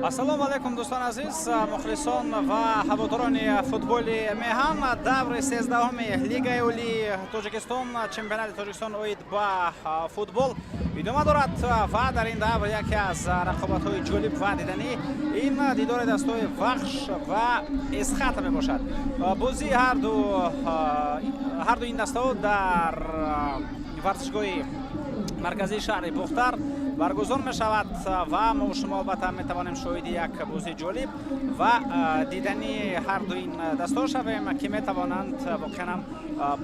Ассалому алайкум, дӯстони азиз, мухлисон ва ҳаводорони футболи меҳан. Даври 13-уми Лигаи Олии Тоҷикистон, чемпионати Тоҷикистон оид ба футбол идома дорад ва дар ин давр яке аз рақобатҳои ҷолиб ва диданӣ ин дидори дастаҳои Вахш ва Эсхата мебошад. Бозии ҳарду ин дастаҳо дар варзишгоҳи марказии шаҳри Бохтар баргузор мешавад ва мо шумо албатта метавонем шоҳиди як бозии ҷолиб ва дидани ҳарду ин дастаҳо шавем, ки метавонанд воқеан ҳам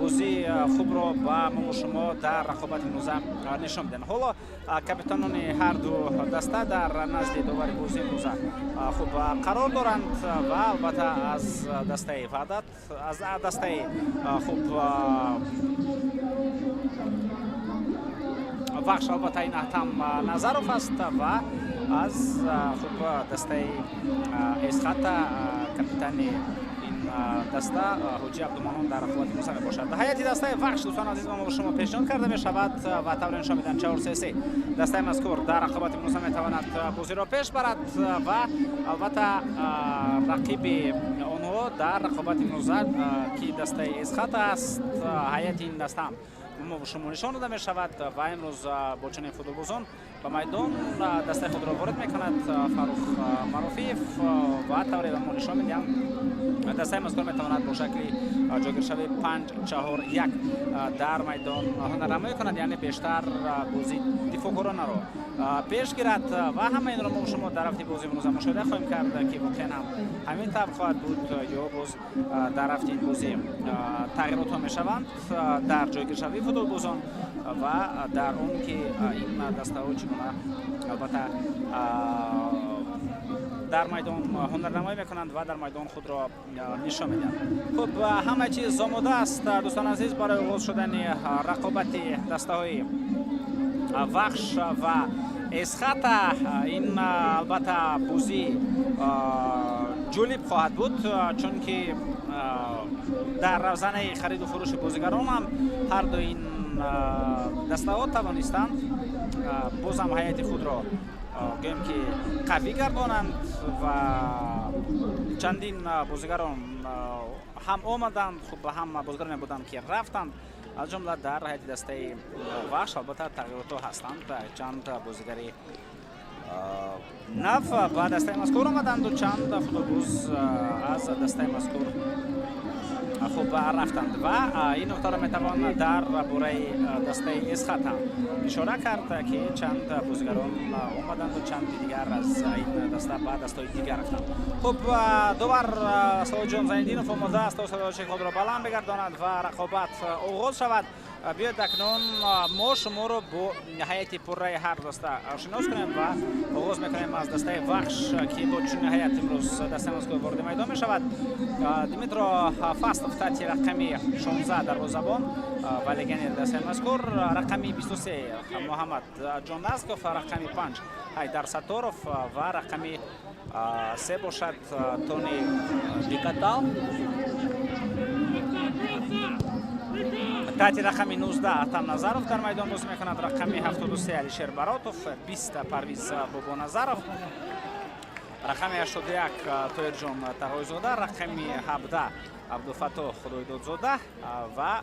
бозии хубро ба мо шумо дар рақобати имрӯза нишон бидиҳанд. Ҳоло капитанони ҳарду даста дар назди довари бозии имрӯза хуб қарор доранд ва албатта аз дастаи Ваҳдат, аз дастаи хуб Вахш албатта ин Аҳтам Назаров аст ва аз хуб дастаи Эсхата капитани ин даста Ҳоҷи Абдуманон дар рақобати имрӯза мебошад. Ҳайати дастаи Вахш, дӯстони азиз, мо шумо пешниҳод карда мешавад ва тавре нишон медиҳанд, 4-3-3. Дастаи мазкур дар рақобати имрӯза метавонад бозиро пеш барад ва албатта рақиби онҳо дар рақобати имрӯза, ки дастаи Эсхата аст, ҳайати ин даста ҳам мо шумо нишон дода мешавад ва имрӯз бо чунин футболбозон ба майдон дастаи худро ворид мекунад Фаррух Марофиев ва тавре ба мо нишон медиҳам, дастаи мазкур метавонад бо шакли ҷойгиршавии 5-4-1 дар майдон ҳунарнамоӣ кунад, яъне бештар бозии дифоъкоронаро пеш гирад. Ва ҳама инро мо шумо дар рафти бозии имрӯза мушоҳида хоҳем кард, ки воқеан ҳам ҳамин тавр хоҳад буд ё боз дар рафти ин бозӣ тағйиротҳо мешаванд дар ҷойгиршавии футболбозон ва дар он ки ин дастаҳо чӣ гуна албатта дар майдон ҳунарнамоӣ мекунанд ва дар майдон худро нишон медиҳанд. Хуб, ҳама чиз омода аст, дӯстони азиз, барои оғоз шудани рақобати дастаҳои Вахш ва Эсхата. Ин албатта бозӣ ҷолиб хоҳад буд, чунки дар равзанаи хариду фурӯши бозигарон ҳам ҳарду ин дастаҳо тавонистанд бозам ҳайати худро гӯем ки қавӣ гардонанд ва чандин бозигарон ҳам омаданд, хуб, ҳам бозигароне буданд, ки рафтанд. Аз ҷумла дар ҳайати дастаи Вахш албатта тағйиротҳо ҳастанд, чанд бозигари нав ба дастаи мазкур омаданду чанд футболбоз аз дастаи мазкур хуб рафтанд. Ва ин нуктаро метавон дар бораи дастаи Эсхат ҳам ишора кард, ки чанд бозигарон омаданду чанди дигар аз ин даста ба дастаҳои дигар рафтанд. Хуб, довар Саводҷон Зайниддинов омода аст, то садои худро баланд бигардонад ва рақобат оғоз шавад. Биёед, акнун мо шуморо бо ҳайати пурраи ҳар даста шинос кунем ва оғоз мекунем аз дастаи Вахш, ки бо чунин ҳайат имрӯз дастаи мазкур вориди майдон мешавад. Дмитро Фастов таҳти рақами 16 дарвозабон ва легионери дастаи мазкур, рақами 23 Муҳаммад Ҷонасков, рақами 5 Ҳайдар Сатторов ва рақами 3 бошад Тони Дикатал. Таҳти рақами 19 Атам Назаров дар майдон бозӣ мекунад, рақами 73 Алишер Баротов, 20 Парвиз Бобоназаров, рақами 81 Тоирҷон Тағойзода, рақами 17 Абдуфаттоҳ Худойдодзода. Ва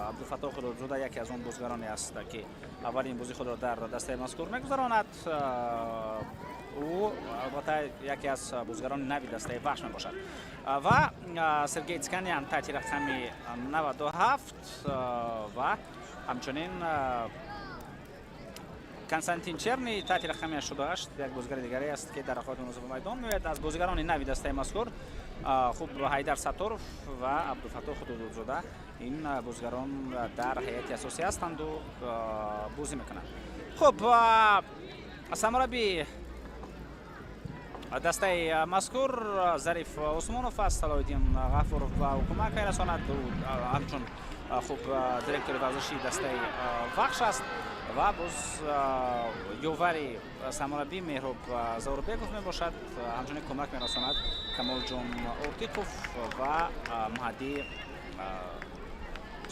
Абдуфаттоҳ Худойдодзода яке аз он бозигароне аст, ки аввалин бозии худро дар дастаи мазкур мегузаронад. Ӯ албатта яке аз бозигарони нави дастаи Вахш мебошад. Ва Сергей Цканян таҳти рақами 97 ва ҳамчунин Константин Черни таҳти рақами 88 як бозигари дигаре аст, ки дар рақобати имрӯза ба майдон меояд. Аз бозигарони нави дастаи мазкур хуб Ҳайдар Сатторов ва Абдуфаттоҳ Худододзода, ин бозигарон дар ҳайати асосӣ ҳастанду бозӣ мекунанд. Хуб, сармурабби дастаи мазкур Зариф Усмонов аст. Салоҳиддин Ғафуров ба ӯ кӯмак мерасонад, ҳамчун хуб директори варзишии дастаи Вахш аст ва боз ёвари сармураббӣ Меҳроб Заурбеков мебошад. Ҳамчунин кӯмак мерасонад Камолҷон Ортиқов ва Маҳдӣ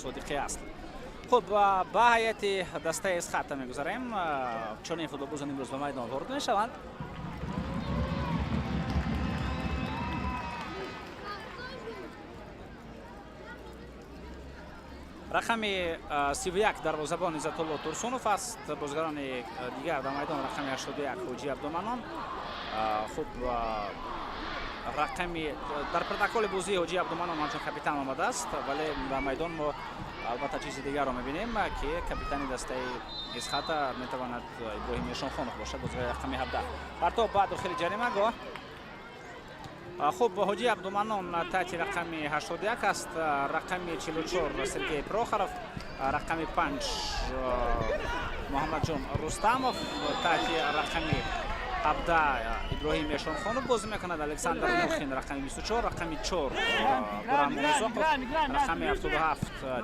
Содиқӣ аст. Хуб, ба ҳайати дастаи Эсхата мегузарем. Чунин футболбозон имрӯз ба майдон ворид мешаванд. Рақами 31 дарвозабон Иззатулло Турсунов аст. Бозигарони дигар дар майдон рақами 81 Ҳоҷи Абдуманон. Хуб, рақами дар протоколи бозии Ҳоҷи Абдуманон ҳамчун капитан омадааст, вале дар майдон мо албатта чизи дигарро мебинем, ки капитани дастаи Эсхата метавонад Иброҳим Эшонхонов бошад, бозигари рақами 17. Партоб ба дохили ҷаримагоҳ. Хуб, Ҳоҷи Абдуманон таҳти рақами 81 аст, рақами 44 Сергей Прохоров, рақами 5 Муҳаммадҷон Рустамов, таҳти рақами 17 Иброҳим Эшонхонов бозӣ мекунад, Александр Мухин рақами 24, рақами 4 Гурам Мурзоқов, рақами 77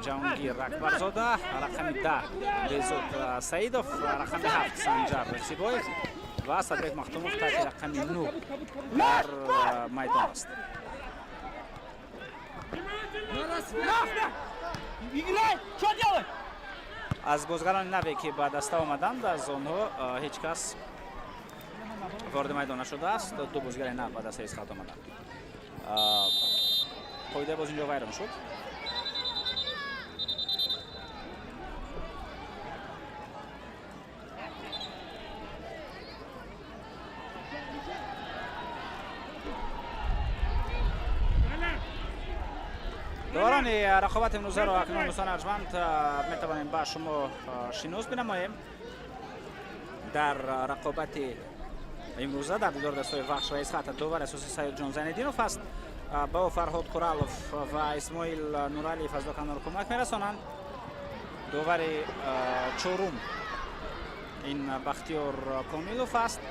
Ҷаҳонгир Акбарзода, рақами 10 Безод Саидов, рақами 7 Санҷар Сибоев ва Садбек Махтумов таҳти рақами 9 дар майдон аст. Аз бозигарони наве, ки ба даста омаданд, аз онҳо ҳеҷ кас ворид майдон нашудааст. Ду бозигари нав ба дастаи Эсхат омаданд. Қоидаи боз инҷо вайрон шуд. Доварони рақобати имрӯзаро акнун, дӯстони арҷманд, метавонем ба шумо шинос бинамоем. Дар рақобати имрӯза дар дидори дастаҳои Вахш ва Эсхата довари асосӣ Саидҷон Зайниддинов аст. Ба ӯ Фарҳод Қуралов ва Исмоил Нуралиев аз доканор кӯмак мерасонанд. Довари чорум ин Бахтиёр Комилов аст.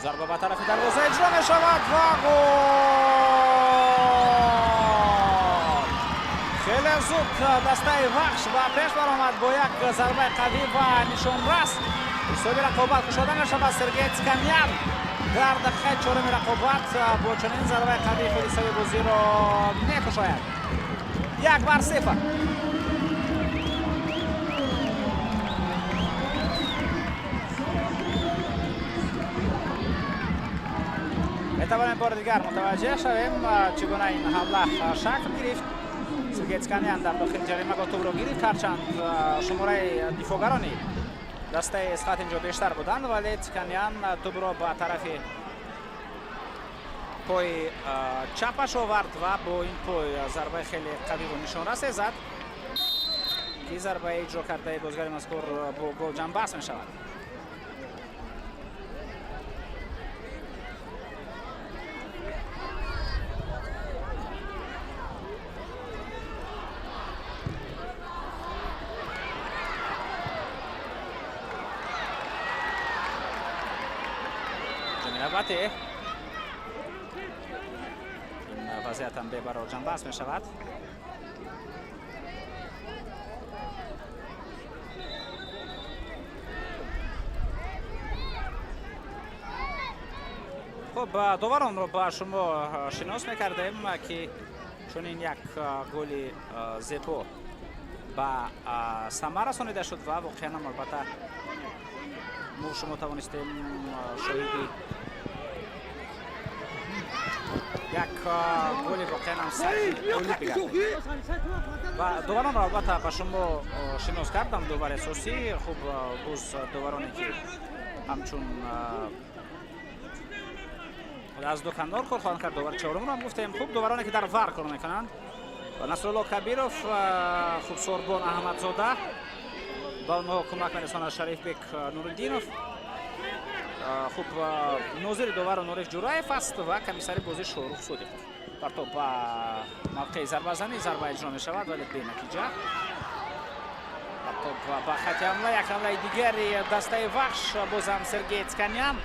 Зарба ба тарафи дарвоза иҷро мешавад ва гол! Хеле зуд дастаи Вахш ба пеш баромад бо як зарбаи қавӣ ва нишонрас. Ҳисоби рақобат кушода мешавад. Сергей Цканян дар дақиқаи чоруми рақобат бо чунин зарбаи қавии худ ҳисоби бозиро мекушояд. 1-0. Метавонем бори дигар мутаваҷҷеҳ шавем, чӣ гуна ин ҳамла шакл гирифт. Сергей Цканян дар дохили ҷаримагоҳ тӯбро гирифт, ҳарчанд шумораи дифоъгарони дастаи Эсхат инҷо бештар буданд, вале Цканян тӯбро ба тарафи пои чапаш овард ва бо ин пой зарбаи хеле қавиву нишонрасе зад, ки зарбаи иҷро кардаи бозигари мазкур бо гол ҷамъбаст мешавад. Навбате ин вазъиятам бебарор ҷамъбаст мешавад. Хуб, доваронро ба шумо шинос мекардем, ки чунин як голи зебо ба самар расонида шуд ва воқеан ҳам албатта мо шумо тавонистем шоҳиди як голи воқеан ҳам сатҳи олӣ бигардем. Ва доваронро албатта ба шумо шинос кардам. Довари асосӣ, хуб, боз довароне, ки ҳамчун аз ду канор кор хоҳанд кард, довари чорумро ҳам гуфтем. Хуб, довароне, ки дар вар кор мекунанд, Насрулло Кабиров, хуб, Сорбон Аҳмадзода, ба онҳо кӯмак мерасонад Шарифбек Нуриддинов. Хуб, нозири довару Нориф Ҷураев аст ва комиссари бозӣ Шоҳрух Содиқов. Партоб ба мавқеи зарбазанӣ, зарба иҷро мешавад, вале бенатиҷа. Партоб ба хати ҳамла, як ҳамлаи дигари дастаи Вахш, бозам Сергей Цканян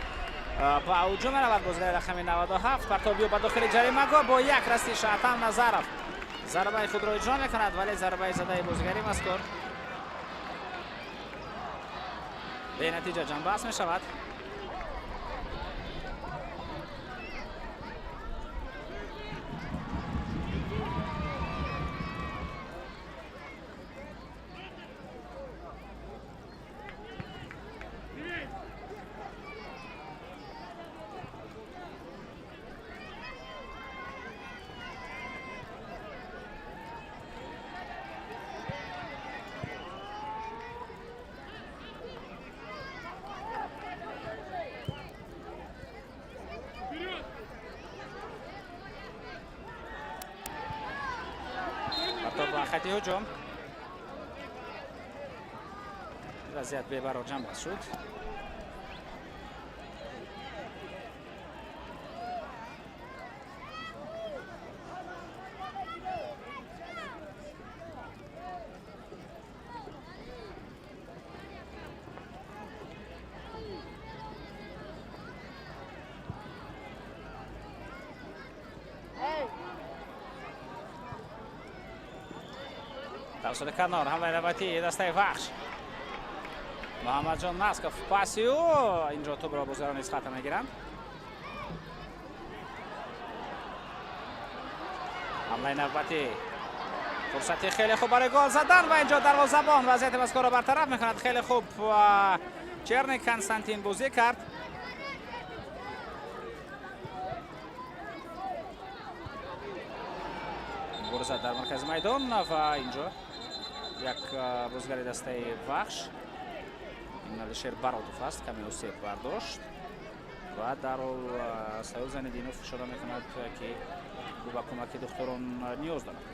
ба ҳуҷум меравад, бозигари рақами 97. Партоб ё ба дохили ҷаримагоҳ бо як растиш Атам Назаров зарбаи худро иҷро мекунад, вале зарбаи задаи бозигари мазкур бенатиҷа ҷамъбаст мешавад. хати ҳуҷум. Вазъият бебарор ҷамъбаст шуд. Тавассути канор ҳамлаи навбатии дастаи Вахш. Муҳаммадҷон Насков паси ӯ, инҷо тӯбро бозигарони Исхата мегиранд. Ҳамлаи навбатӣ, фурсати хеле хуб барои гол задан ва инҷо дарвозабон вазъияти мазкурро бартараф мекунад. Хеле хуб Черник Константин бозӣ кард. Мубориза дар маркази майдон ва инҷо як бозигари дастаи Вахш, ин Алишер Баротов аст, каме осеб бардошт ва дарҳол Саёд Зайниддинов ишора мекунад, ки ӯ ба кӯмаки духтурон ниёз дорад.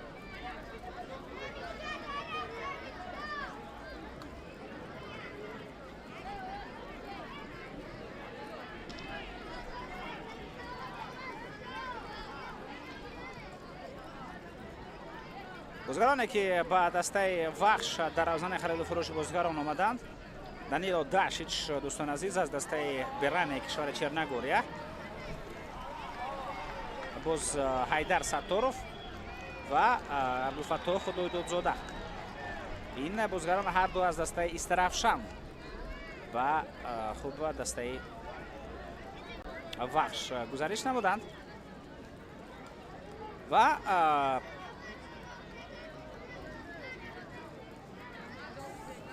Бозигароне ки ба дастаи Вахш дар равзанаи хариду фурӯши бозигарон омаданд, Данило Дашич, дӯстони азиз, аз дастаи Берани кишвари Черногория, боз Ҳайдар Сатторов ва Абдулфаттоҳ Худойдодзода. Ин бозигарон ҳар ду аз дастаи Истарафшан ва хуб дастаи Вахш гузариш намуданд ва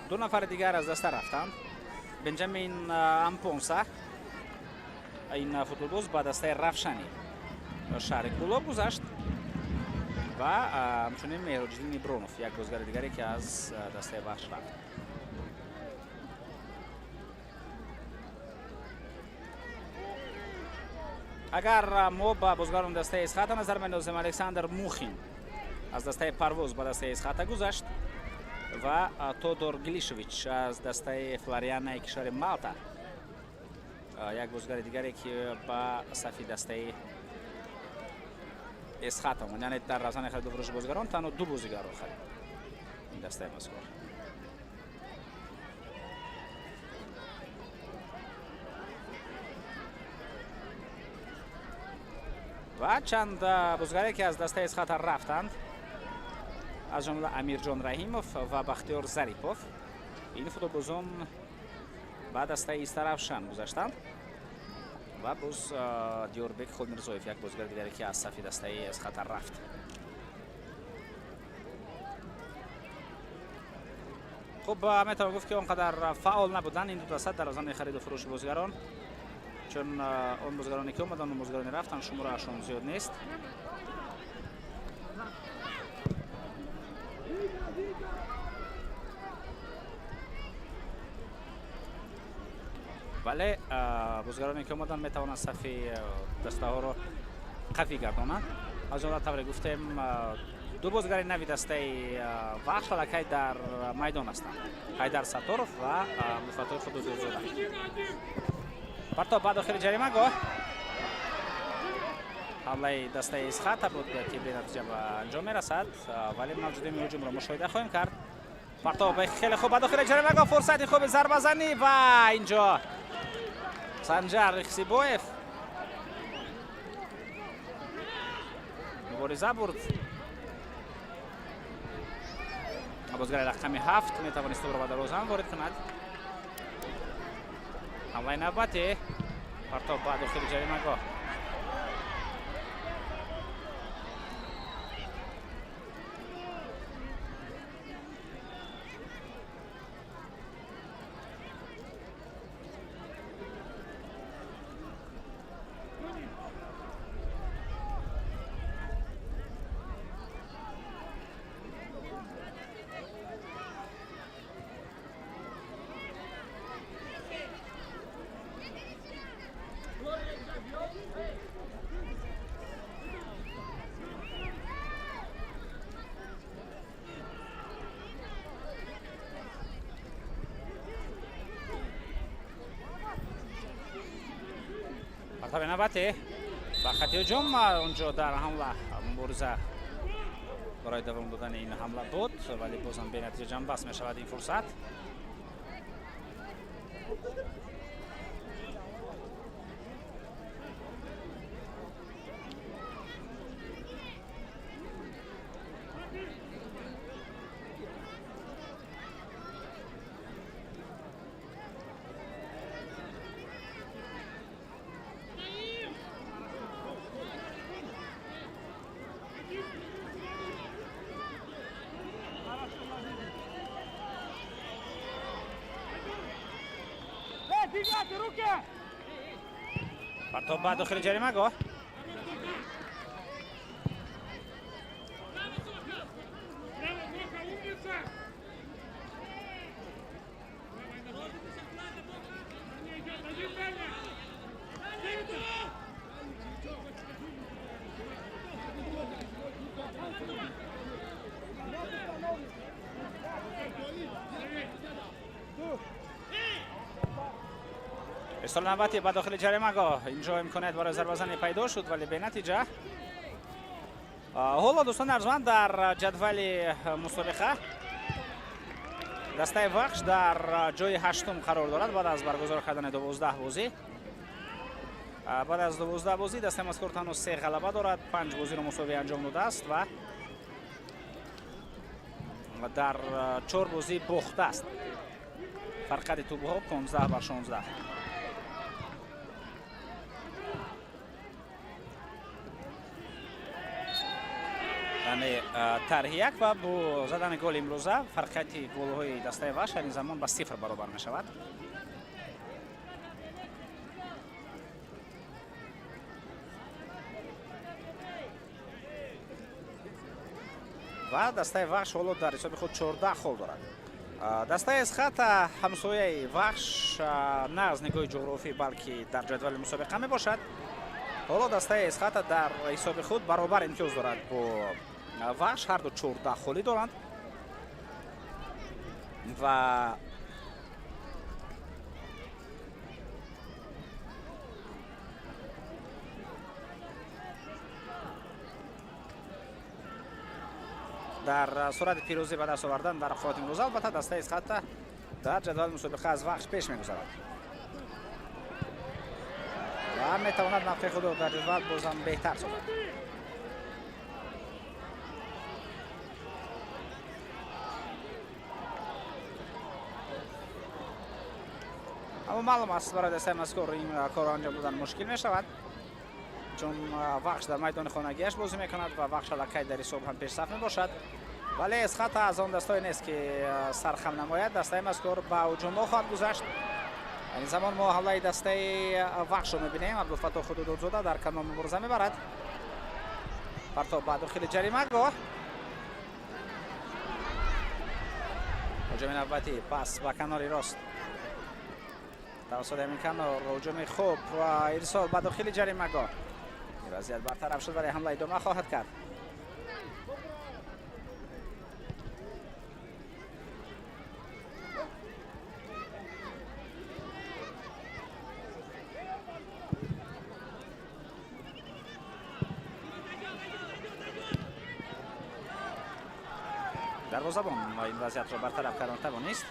ду нафари дигар аз даста рафтанд. Бенҷамин Ампонса, ин футболбоз ба дастаи Равшани шаҳри Кӯлоб гузашт ва ҳамчунин Меҳроҷиддин Ибронов, як бозигари дигаре ки аз дастаи Вахш рафт. Агар мо ба бозигарони дастаи Исхата назар меандозем, Александр Мухин аз дастаи Парвоз ба дастаи Исхата гузашт ва Тодор Глишевич аз дастаи Флорианаи кишвари Малта, як бозигари дигаре ки ба сафи дастаи Исхата омад. Яъне дар равзанаи хариду фурӯши бозигарон танҳо ду бозигарро харид ин дастаи мазкур. Ва чанд бозигаре ки аз дастаи Исхата рафтанд, аз ҷумла Амирҷон Раҳимов ва Бахтиёр Зарипов, ин футболбозон ба дастаи Истарафшан гузаштанд ва боз Диёрбек Холмирзоев, як бозигари дигаре ки аз сафи дастаи Исхата рафт. Хуб, метавон гуфт, ки он қадар фаъол набуданд ин ду даста дар равзанаи хариду фурӯши бозигарон, чун он бозигароне ки омаданд, он бозигароне рафтанд, шумораашон зиёд нест. Вале бозигароне ки омаданд метавонанд сафи дастаҳоро қавӣ гардонанд. Аз ҷумла тавре гуфтем, ду бозигари нави дастаи Вахш аллакай дар майдон ҳастанд, Ҳайдар Сатторов ва Абдулфаттоҳ Худойдодзода. Партоб ба дохили ҷаримагоҳ. Ҳамлаи дастаи Исхата буд ки бенатиҷа ба анҷом мерасад, вале мавҷудини ҳуҷумро мушоҳида хоҳем кард. Партоб хеле хуб ба дохили ҷаримагоҳ, фурсати хуби зарбазанӣ ва инҷо Санҷар Ихсибоев мубориза бурд. Бозигари рақами 7 метавонист тӯбро ба дарвоза ворид кунад. Ҳамлаи навбатӣ, партоб ба дохили ҷаримагоҳ. Партоби навбатӣ ба хати ҳуҷум, онҷо дар ҳамла мубориза барои давом додани ин ҳамла буд, вале бозам бенатиҷа ҷамъбаст мешавад ин фурсат. Партоб ба дохили ҷаримагоҳ. Ирсоли навбатӣ ба дохили ҷаримагоҳ. Инҷо имконият барои зарбазанӣ пайдо шуд, вале бенатиҷа. Ҳоло, дӯстони арзуманд, дар ҷадвали мусобиқа дастаи Вахш дар ҷои ҳаштум қарор дорад баъд аз баргузор кардани 12 бозӣ. Баъд аз 12 бозӣ дастаи мазкур танҳо 3 ғалаба дорад, 5 бозиро мусовӣ анҷом додааст ва дар 4 бозӣ бохтааст. Фарқияти тӯбҳо 15-16. Яъне тарҳи як ва бо задани гол имрӯза фарқияти голҳои дастаи Вахш дар ин замон ба 0 баробар мешавад. Ва дастаи Вахш ҳоло дар ҳисоби худ 14 хол дорад. Дастаи Эсхата ҳамсояи Вахш на аз нигоҳи ҷуғрофӣ, балки дар ҷадвали мусобиқа мебошад. Ҳоло дастаи Эсхата дар ҳисоби худ баробар имтиёз дорад бо Вахш, ҳар ду 14 холӣ доранд ва дар сурати пирӯзӣ ба даст овардан дар рақобати имрӯза албатта дастаи Эсхата дар ҷадвали мусобиқа аз Вахш пеш мегузарад ва метавонад мавқеи худро дар ҷадвал бозам беҳтар созад. Аммо маълум аст, барои дастаи мазкур ин корро анҷом додан мушкил мешавад, чун Вахш дар майдони хонагиаш бозӣ мекунад ва Вахш аллакай дар ҳисоб ҳам пешсаф мебошад. Вале Эсхата аз он дастое нест, ки сархам намояд. Дастаи мазкур ба ҳуҷумҳо хоҳад гузашт. Ин замон мо ҳамлаи дастаи Вахшро мебинем. Абдулфаттоҳ Худудодзода дар канор мубориза мебарад. Партоб ба дохили ҷаримагоҳ. Ҳуҷуми навбатӣ, пас ба канори рост. Тавассути ҳамин канор ҳуҷуми хуб ва ирсол ба дохили ҷаримагоҳ. Ин вазъият бартараф шуд, вале ҳамла идома хоҳад кард. Дарвозабон ин вазъиятро бартараф кардан тавонист.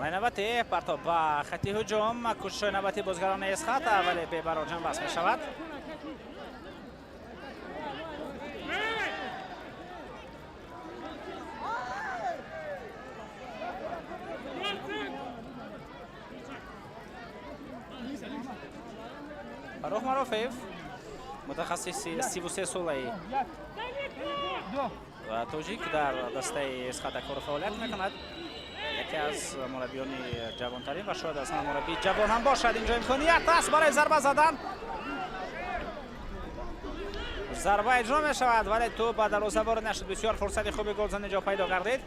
ҳамлаи навбатӣ, партоб ба хати ҳуҷум, кӯшишҳои навбатӣ бозигарони Эсхата, вале бебарор ҷамъбаст мешавад. Фаррух Марофеев Мутахассиси 33 солаи тоҷик дар дастаи Эсхата кору фаъолият мекунад. Яке аз мураббиёни ҷавонтарин ва шояд аз ҳама мураббии ҷавон ҳам бошад. Инҷо имконият аст барои зарба задан. Зарба иҷро мешавад, вале тӯб ба дарвоза ворид нашуд. Бисёр фурсати хуби голзанӣ ҷо пайдо гардид.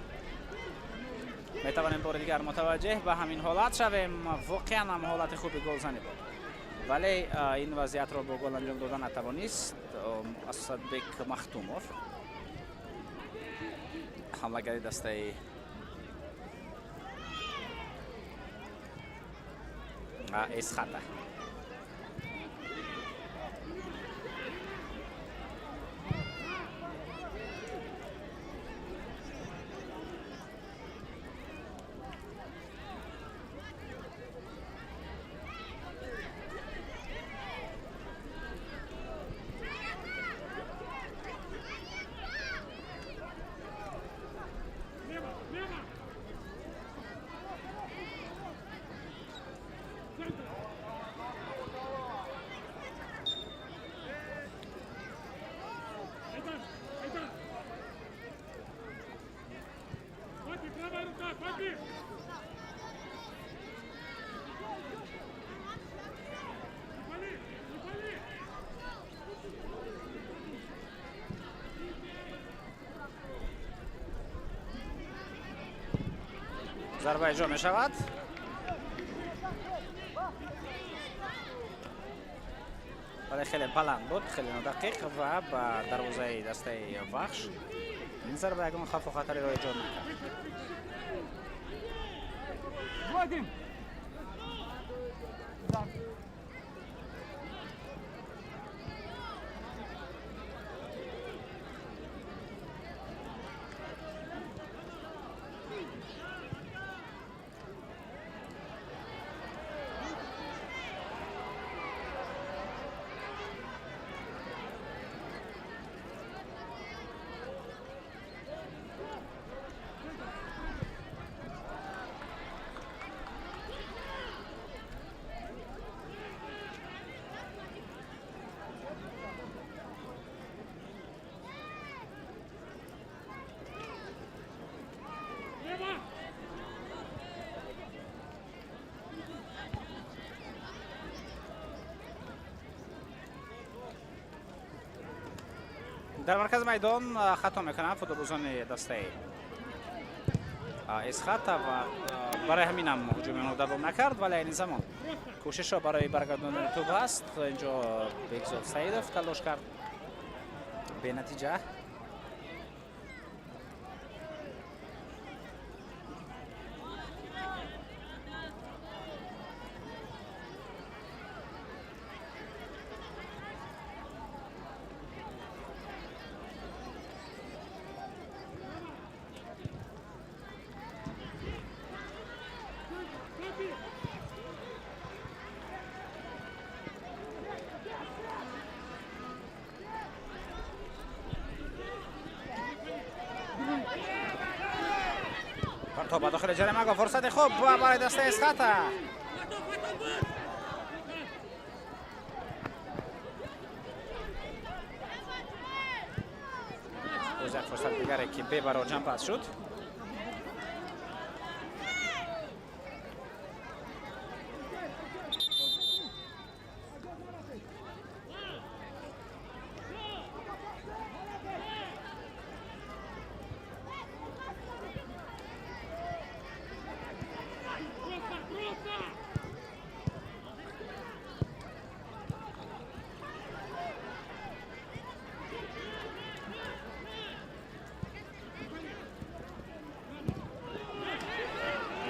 Метавонем бори дигар мутаваҷҷеҳ ба ҳамин ҳолат шавем. Воқеан ҳам ҳолати хуби голзанӣ буд, вале ин вазъиятро бо гол анҷом дода натавонист Асадбек Махтумов, ҳамлагари дастаи Эсхата. Зарба иҷро мешавад. Вале хеле баланд буд, хеле нодақиқ ва ба дарвозаи дастаи Вахш ин зарба ягон хавфу хатареро эҷод накард. Дар маркази майдон хато мекунанд футболбозони дастаи Эсхата ва барои ҳамин ҳам ҳуҷуми онҳо давом накард, вале айни замон кӯшишҳо барои баргардондани тӯб ҳаст. Инҷо Бекзод Саидов талош кард, бенатиҷа. То ба дохили ҷаримагоҳ, фурсати хуб барои дастаи Эсхата. Боз як фурсат дигаре ки бебаро ҷамъпас шуд.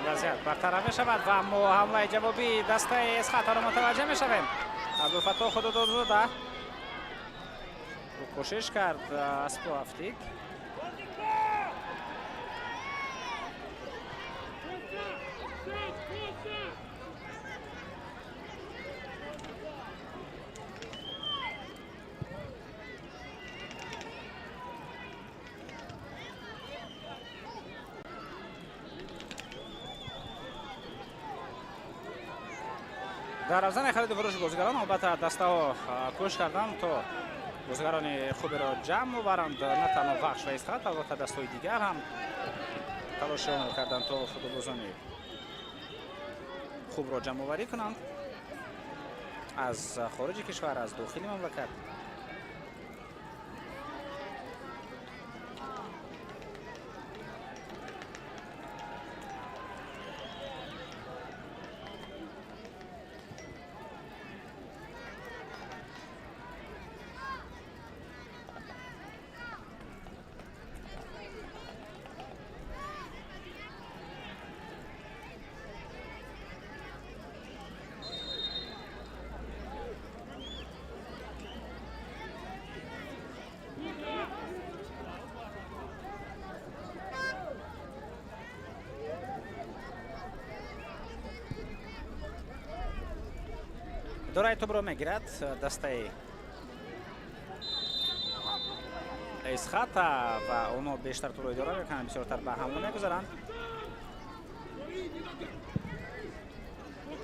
Вазъият бартараф мешавад ва мо ҳамлаи ҷавобии дастаи Эсхатаро мутаваҷҷеҳ мешавем. Абдулфаттоҳ Худододзода кӯшиш кард, аз по афтид. Дар равзани хариду фурӯши бозигарон албатта дастаҳо кӯшиш карданд то бозигарони хуберо ҷамъ оваранд. На танҳо Вахш ва Эсхата, албатта дастҳои дигар ҳам талоши онро карданд то футболбозони хубро ҷамъоварӣ кунанд аз хориҷи кишвар, аз дохили мамлакат. Дораи тӯбро мегирад дастаи Эсхата ва онҳо бештар тӯбро идора мекунанд, бисёртар ба ҳамла мегузаранд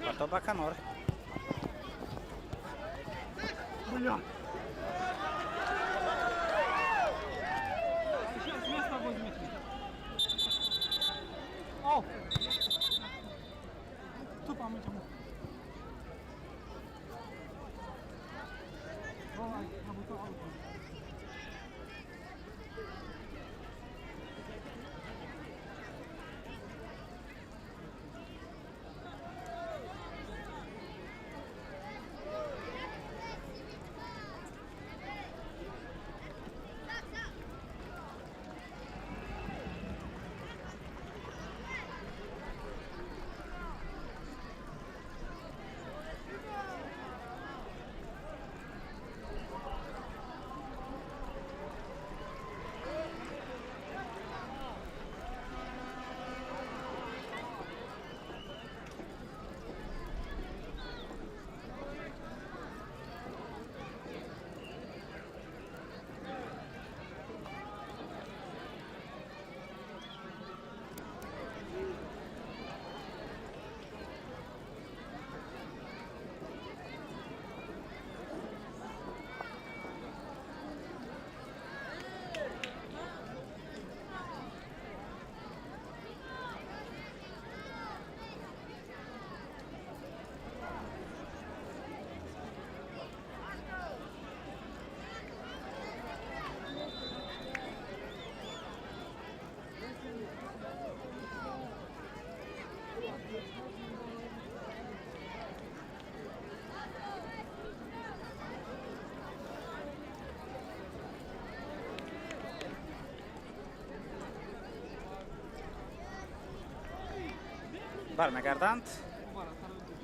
ва то ба канор. Бармегарданд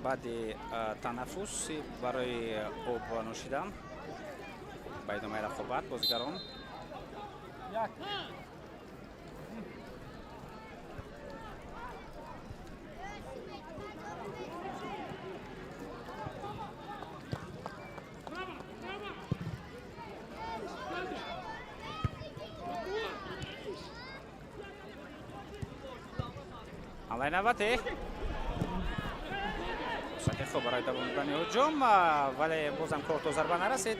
баъди танаффус барои об нӯшидан ба идомаи рақобат бозигарон. ҳамлаи навбатӣ фурсати хуб барои давом додани ҳуҷум, вале бозам кор то зарба нарасид.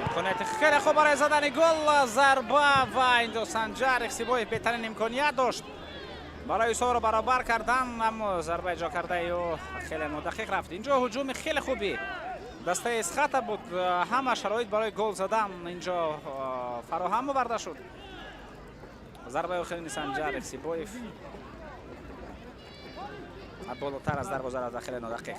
Имконияти хеле хуб барои задани гол, зарба ва инҷо Санҷар Ихсибоев беҳтарин имконият дошт барои ҳисобро баробар кардан, аммо зарба иҷро кардаи ӯ хеле нодақиқ рафт. Инҷо ҳуҷуми хеле хуби дастаи Эсхата буд, ҳама шароит барои гол задан инҷо фароҳам оварда шуд. Зарбаи охирини Санҷар Ихсибоев болотар аз дарвоза рафт ва хеле нодақиқ.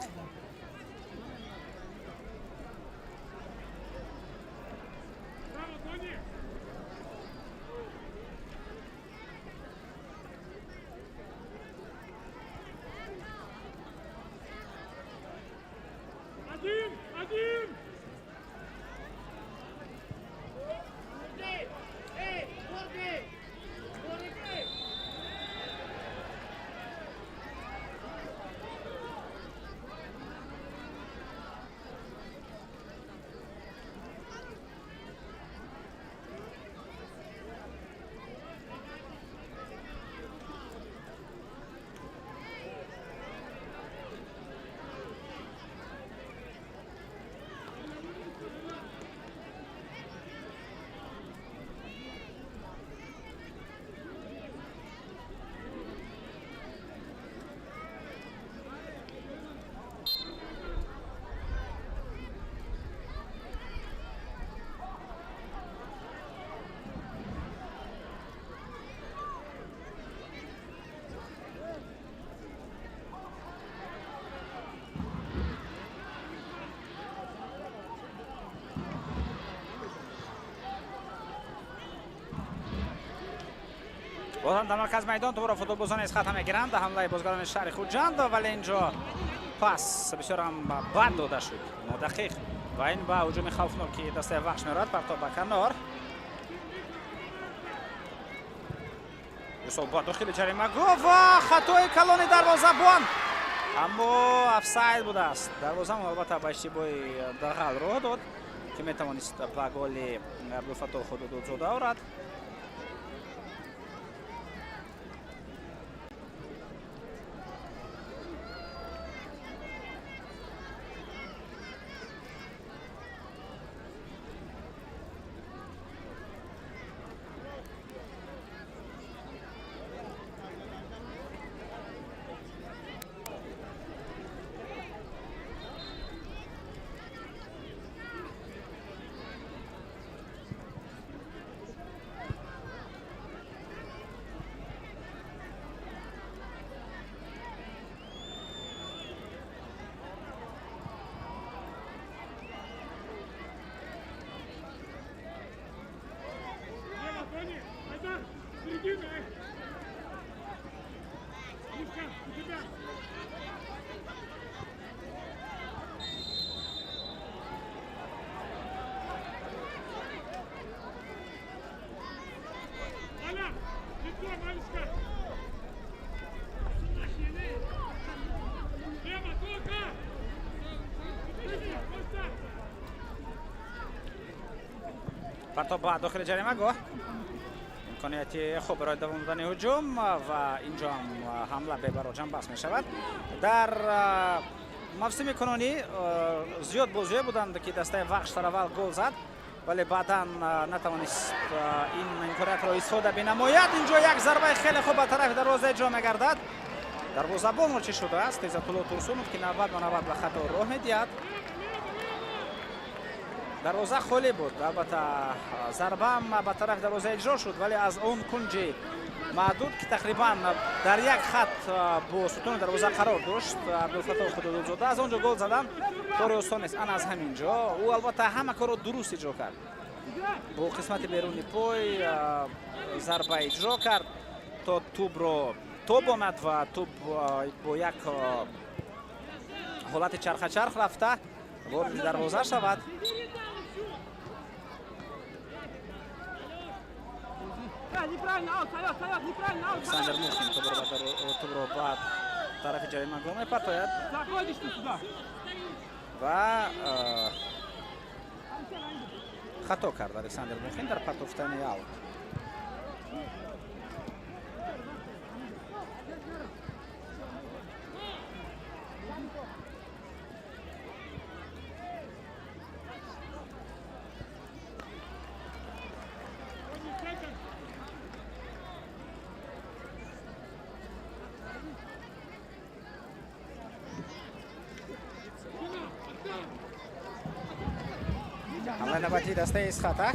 Боз дар марказ майдон тӯбро футболбозони Эсхата мегиранд. Ҳамлаи бозгарони шаҳри Хуҷанд, вале инҷо пас бисёр ҳам бад дода шуд, нодақиқ, ва ин ба ҳуҷуми хавфноки дастаи Вахш меравад. Партоб ба канор. Юсуф ба дохили ҷаримагоҳ ва хатои калони дарвозабон, аммо офсайд будааст. Дарвозабон албатта ба иштибоҳи дағал роҳ дод, ки метавонист ба голи Абдулфаттоҳ Худододзода орад. Партоб ба дохили ҷаримагоҳ, имконияти хуб барои давом додани ҳуҷум, ва инҷо ҳам ҳамла бебароҷам бас мешавад. Дар мавсими кунунӣ зиёд бозиҳое буданд, ки дастаи Вахш сараввал гол зад, вале баъдан натавонист ин имкониятро истифода бинамояд. Инҷо як зарбаи хеле хуб ба тарафи дарвоза иҷро мегардад. Дарвозабонро чӣ шудааст? Иззатулло Турсунов, ки навбат ба навбат ба хато роҳ медиҳад. Дарвоза холӣ буд, албатта зарбаам ба тарафи дарвоза иҷро шуд, вале аз он кунҷи маҳдуд, ки тақрибан дар як хат бо сутуни дарвоза қарор дошт, Абдулфаттоҳ Худододзода аз он ҷо гол задан кори осон нест. Ана аз ҳамин ҷо ӯ албатта ҳама корро дуруст иҷро кард, бо қисмати беруни пой зарба иҷро кард, то тӯбро тобонад ва тӯб бо як ҳолати чархачарх рафта вориди дарвоза шавад. Александр Мухин тӯбро ба тарафи ҷаримагоҳ мепартояд ва хато кард Александр Мухин дар партофтани аут. Ҳамлаи навбатии дастаи Эсхата.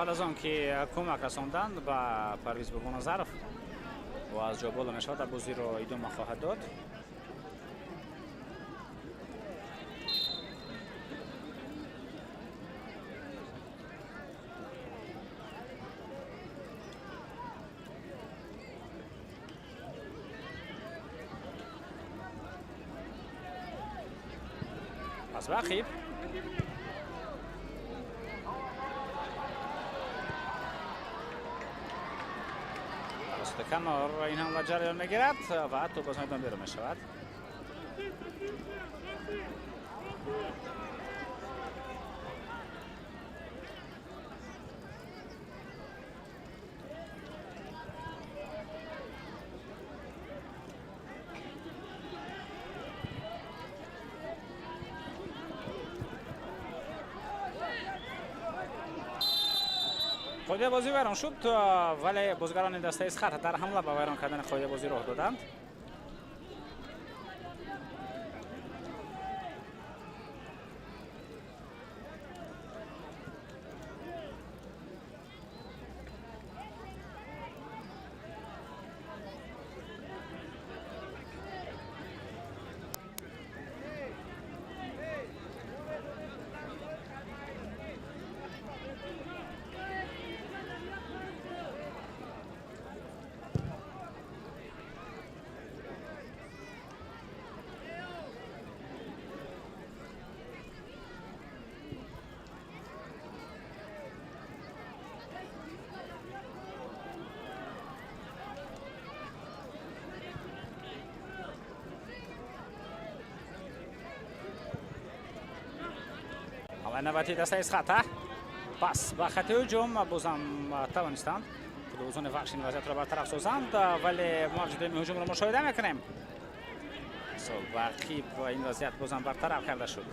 Баъд аз он ки кӯмак расонданд ба Парвиз Бобоназаров ва аз ҷо боло мешавад ва бозиро идома хоҳад дод. Пас ба ақиб توسط کنار این حمله جریان میگیرد و توپ از میدان بیرون میشود. қоидаи бозӣ вайрон шуд, вале бозигарони дастаи Эсхата дар ҳамла ба вайрон кардани қоидаи бозӣ роҳ доданд. Навбати дастаи Эсхата пас ба хати ҳуҷум бозам тавонистанд футболбозони Вахш ин вазъиятро бартараф созанд, вале мавҷи дуюми ҳуҷумро мушоҳида мекунем. Рақиб ин вазъият бозам бартараф карда шуд.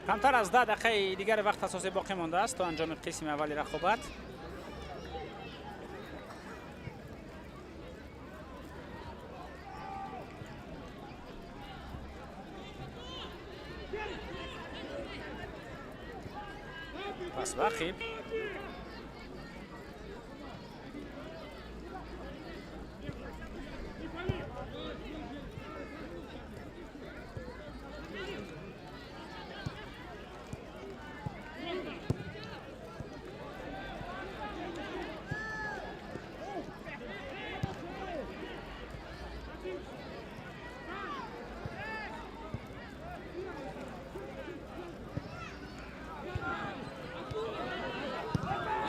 Камтар аз 10 дақиқаи дигар вақт асосӣ боқӣ мондааст то анҷоми қисми аввали рақобат. Пас ба ақиб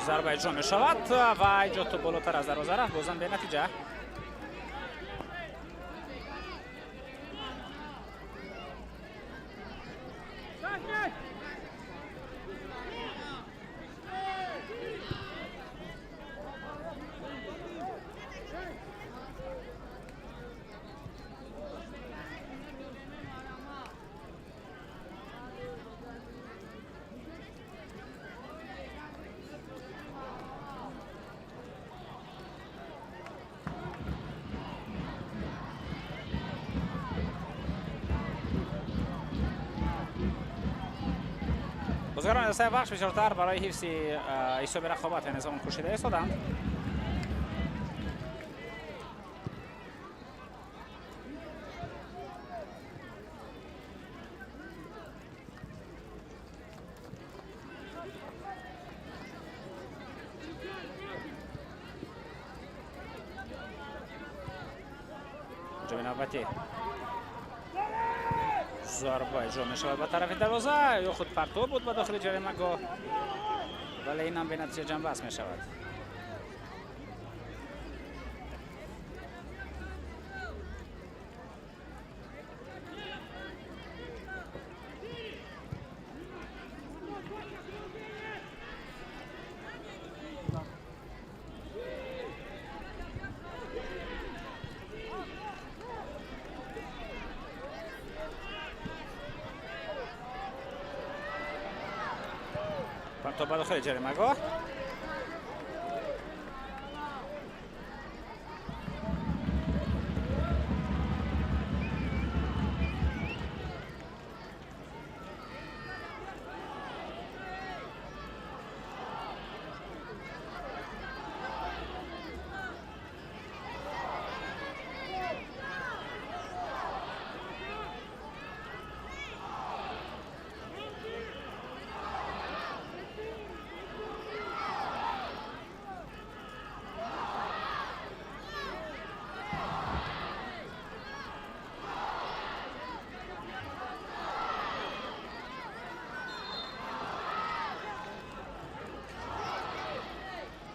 зарба иҷро мешавад ва иҷо то болотар аз дарвоза рафт, бозам бенатиҷа. Бозигарони дастаи Вахш бисёртар барои ҳифзи ҳисоби рақобат низом кӯшида истоданд. Ҷои навбатӣ зарба иҷро мешавад ба тарафи дарвоза ё худ партоб буд ба дохили ҷаримагоҳ, вале инам бенатиҷа ҷанбаст мешавад. То ба дохили ҷаримагоҳ.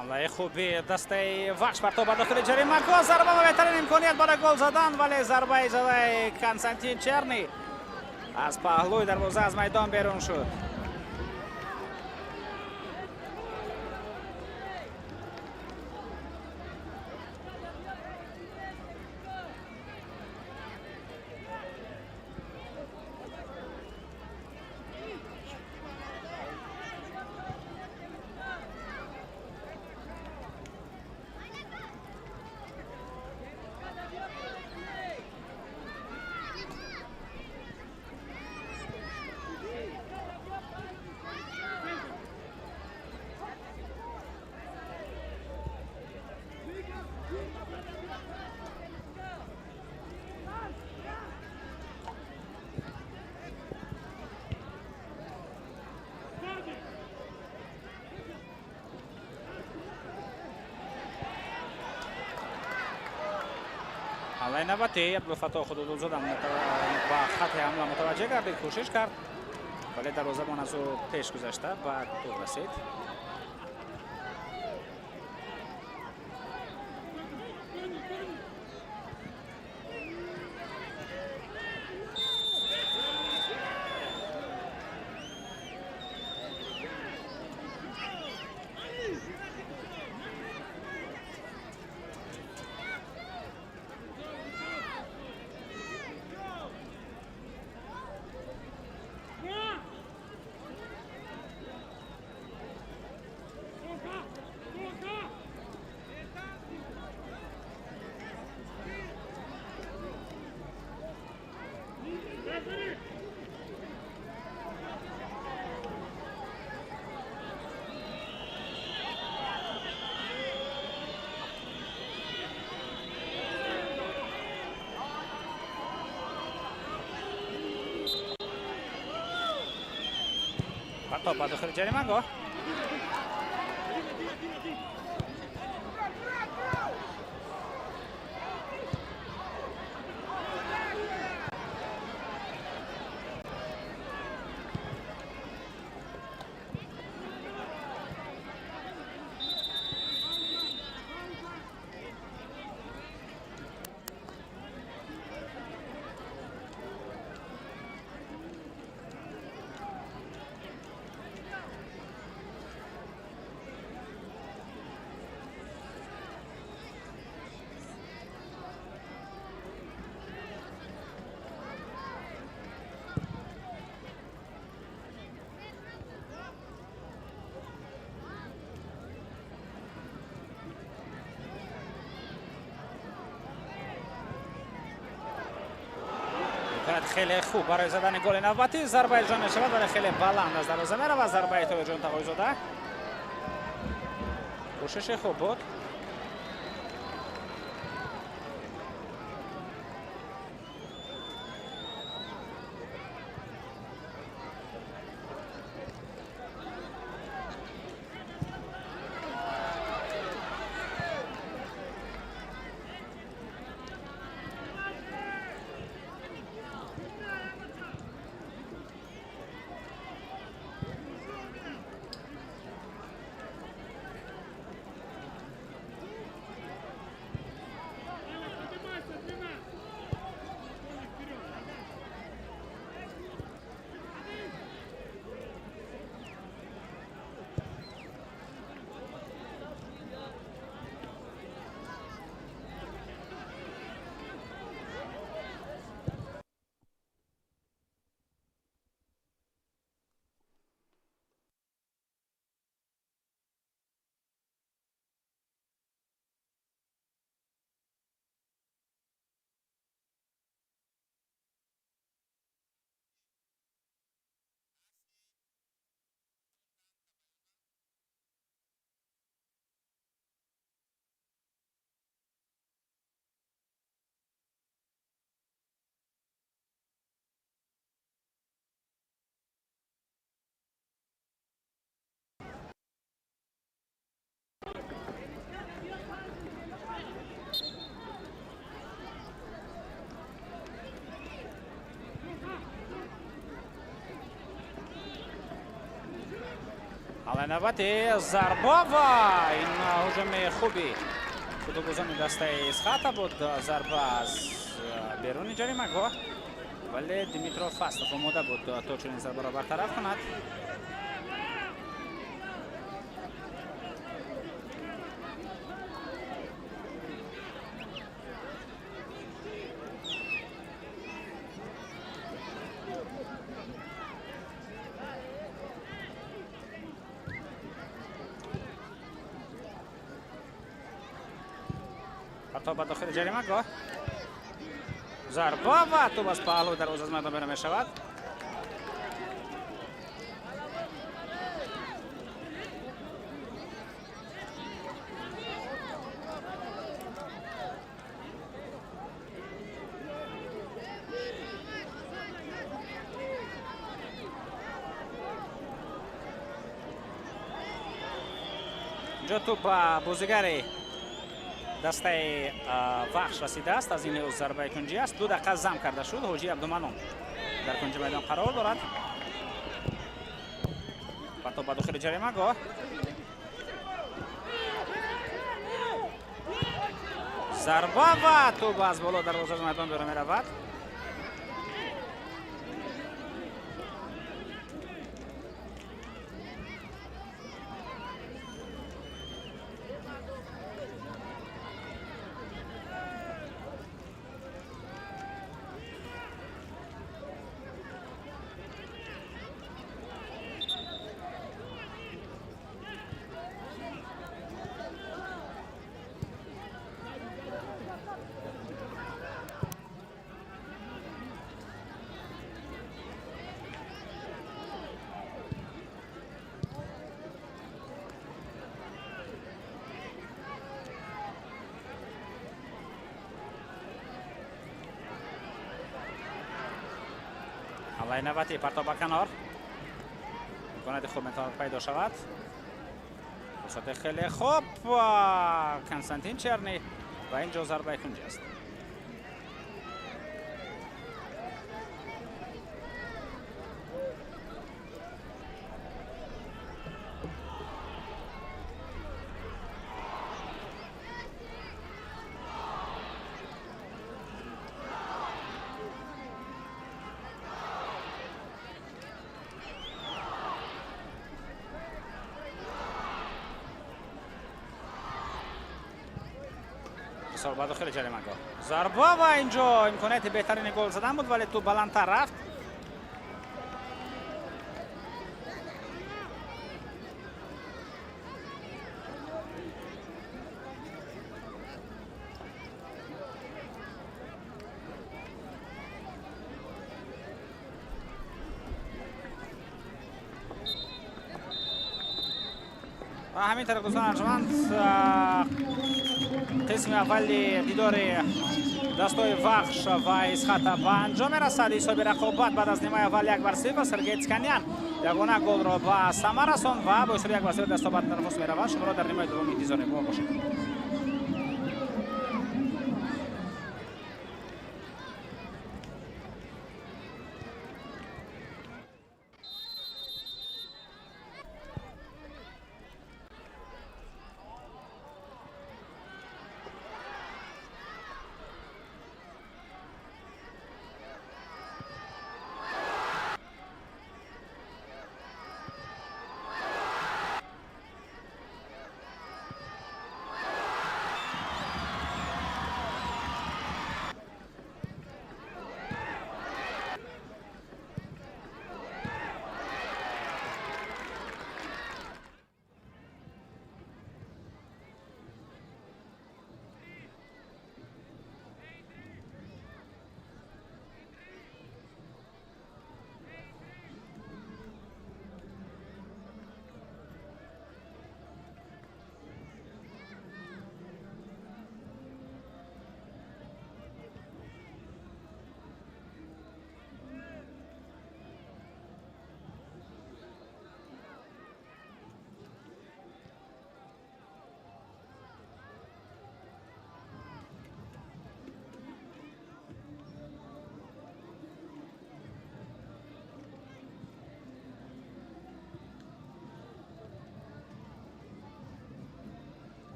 ҳамлаи хуби дастаи Вахш, партоб ба дохили ҷаримагоҳ, зарба ва беҳтарин имконият барои гол задан, вале зарбаи задаи Константин Черни аз паҳлӯи дарвоза аз майдон берун шуд. ҳамлаи навбатӣ, Абдулфаттоҳ Худододзода ба хатти ҳамла мутаваҷҷеҳ гардид, кӯшиш кард, вале дарвозабон аз ӯ пеш гузашта ба тӯб расид. Тоб ба дохили ҷаримагоҳ. Хеле хуб барои задани голи навбатӣ зарба иҷро мешавад, вале хеле баланд аз дарвоза меравад зарбаи Тоҳирҷон Тағойзода. Кӯшиши хуб буд. Ҳамлаи навбати, зарба ва ин ҳуҷуми хуби футболбозони дастаи Эсхата буд. Зарба аз беруни ҷаримагоҳ, вале Димитро Фастов омода буд, то чунин зарбаро бартараф кунад. Партоб ба дохили ҷаримагоҳ, зарба ва тӯб аз паҳлӯи дарвоза аз майдон берун мешавад. Инҷо тӯб ба бозигари дастаи Вахш расидааст. Аз ин лиҳоз зарбаи кунҷӣ аст. 2 дақиқа зам карда шуд. Ҳоҷи Абдуманон дар кунҷи майдон қарор дорад. Партоб ба дохили ҷаримагоҳ, зарба ва тӯб аз боло дарвоза аз майдон берун меравад. Ҳамлаи навбатӣ, партоб ба канор, имконияти хуб метавонад пайдо шавад. Фурсати хеле хуб, Константин Черни, ва ин ҷо зарбаи кунҷӣ аст. Ба дохили ҷаримагоҳ, зарба ва инҷо имконияти беҳтарини гол задан буд, вале тӯб баландтар рафт. Ва ҳамин тариқ, дӯстон арҷманд, қисми аввали дидори дастҳои Вахш ва Исхата ба анҷом мерасад. Ҳисоби рақобат баъд аз нимаи аввал 1-0. Сергей Цканян ягона голро ба самар расонд ва бо ҳисоби 1-0 дастҳо ба танаффус мераванд. Шуморо дар нимаи дуввум интизорем, бо бошед.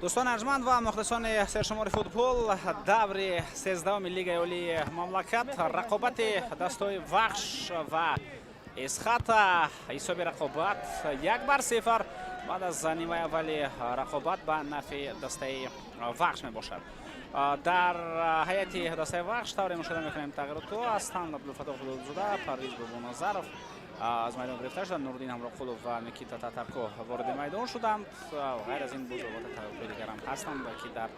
Дӯстони арҷманд ва мухлисони сершумори футбол, даври 13-уми Лигаи Олии мамлакат, рақобати дастҳои Вахш ва Эсхата, ҳисоби рақобат 1-0 баъд аз нимаи аввали рақобат ба нафъи дастаи Вахш мебошад. Дар ҳайати дастаи Вахш тавре мушоҳида мекунем тағйиротҳо ҳастанд. Абдулфаттоҳ Худодзода, Парвиз Бобоназаров аз майдон гирифта шуданд, Нуриддин Ҳамроқулов ва Никита Татарко вориди майдон шуданд. Ғайр аз ин боз албатта тағйиротҳои дигарам ҳастанд, ки дар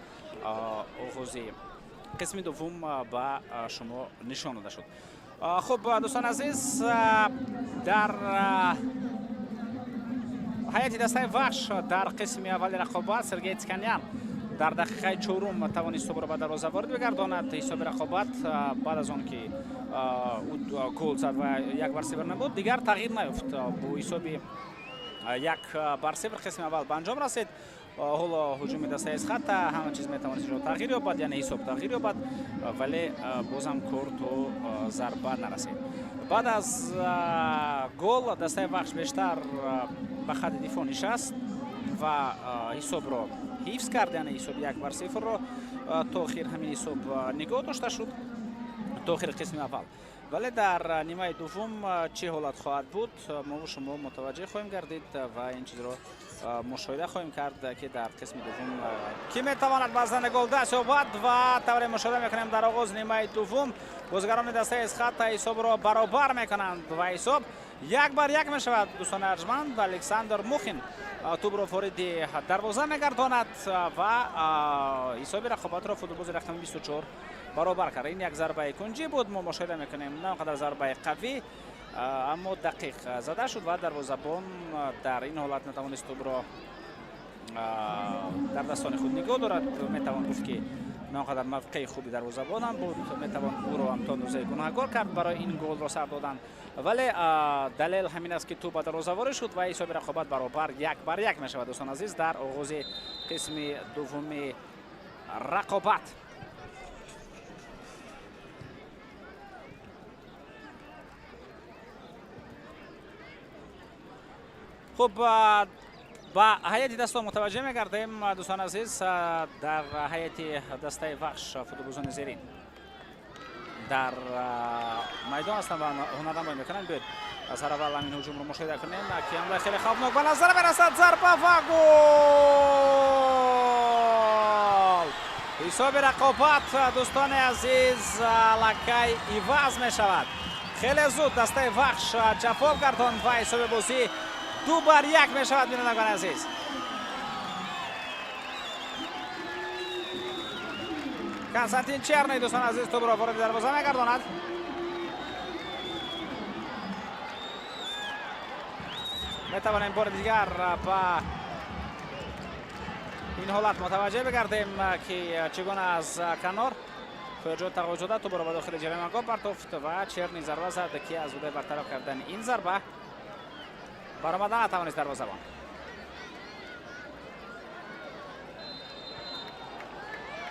оғози қисми дуввум ба шумо нишон дода шуд. Хуб, дӯстони азиз, дар ҳайати дастаи Вахш дар қисми аввали рақобат Сергей Тиканян дар дақиқаи чорум тавонист тӯбро ба дарвоза ворид бигардонад. Ҳисоби рақобат баъд аз он ки ӯ гол зад ва 1-0 набуд, дигар тағйир наёфт. Бо ҳисоби 1-0 қисми аввал ба анҷом расид. Ҳоло ҳуҷуми дастаи Эсхата ҳама чиз метавонист инҷо тағйир ёбад, яъне ҳисоб тағйир ёбад, вале бозам кор то зарба нарасид. Баъд аз гол дастаи Вахш бештар ба хатти дифоъ нишаст ва ҳисобро ҳифз кард, яъне ҳисоби 1-0-ро то охир ҳамин ҳисоб нигоҳ дошта шуд то охири қисми аввал. Вале дар нимаи дуввум чӣ ҳолат хоҳад буд, мо шумо мутаваҷҷеҳ хоҳем гардид ва ин чизро мушоҳида хоҳем кард, ки дар қисми дуввум кӣ метавонад ба зани гол даст ёбад. Ва тавре мушоҳида мекунем, дар оғози нимаи дуввум бозигарони дастаи Эсхата ҳисобро баробар мекунанд ва ҳисоб 1-1 мешавад. Дӯстони арҷманд, Александр Мухин тӯбро вориди дарвоза мегардонад ва ҳисоби рақобатро футболбози рақами 24 баробар кард. Ин як зарбаи кунҷӣ буд, мо мушоҳида мекунем, на он қадар зарбаи қавӣ, аммо дақиқ зада шуд ва дарвозабон дар ин ҳолат натавонист тӯбро дар дастони худ нигоҳ дорад. Метавон гуфт, ки на он қадар мавқеи хуби дарвозабонам буд, метавон ӯро ҳам то андозаи гунаҳгор кард барои ин голро сар додан, вале далел ҳамин аст, ки тӯб ба дарвоза ворид шуд ва ҳисоби рақобат баробар 1-1 мешавад. Дӯстон азиз, дар оғози қисми дуввуми рақобат хуб ба ҳайати дастҳо мутаваҷҷеҳ мегардем. Дӯстони азиз, дар ҳайати дастаи Вахш футболбозони зерин дар майдон ҳастанд ва ҳунарнамоӣ мекунанд. Биёед аз ҳар аввал ҳамин ҳуҷумро мушоҳида кунем, ки ҳамлаи хеле хавфнок ба назар мерасад. Зарба ва гол! Ҳисоби рақобат, дӯстони азиз, аллакай иваз мешавад. Хеле зуд дастаи Вахш ҷафо гардонд ва ҳисоби бозӣ 2-1 мешавад. Бинандагони азиз, Константин Черный, дӯстони азиз, тӯбро вориди дарвоза мегардонад. Метавонем бори дигар ба ин ҳолат мутаваҷҷеҳ бигардем, ки чӣ гуна аз канор Фоирҷон Тағоизода тӯбро ба дохили ҷаримагоҳ партофт ва Черный зарба зад, ки аз ӯдаи бартараф кардани ин зарба баромада натавонист дарвозабон.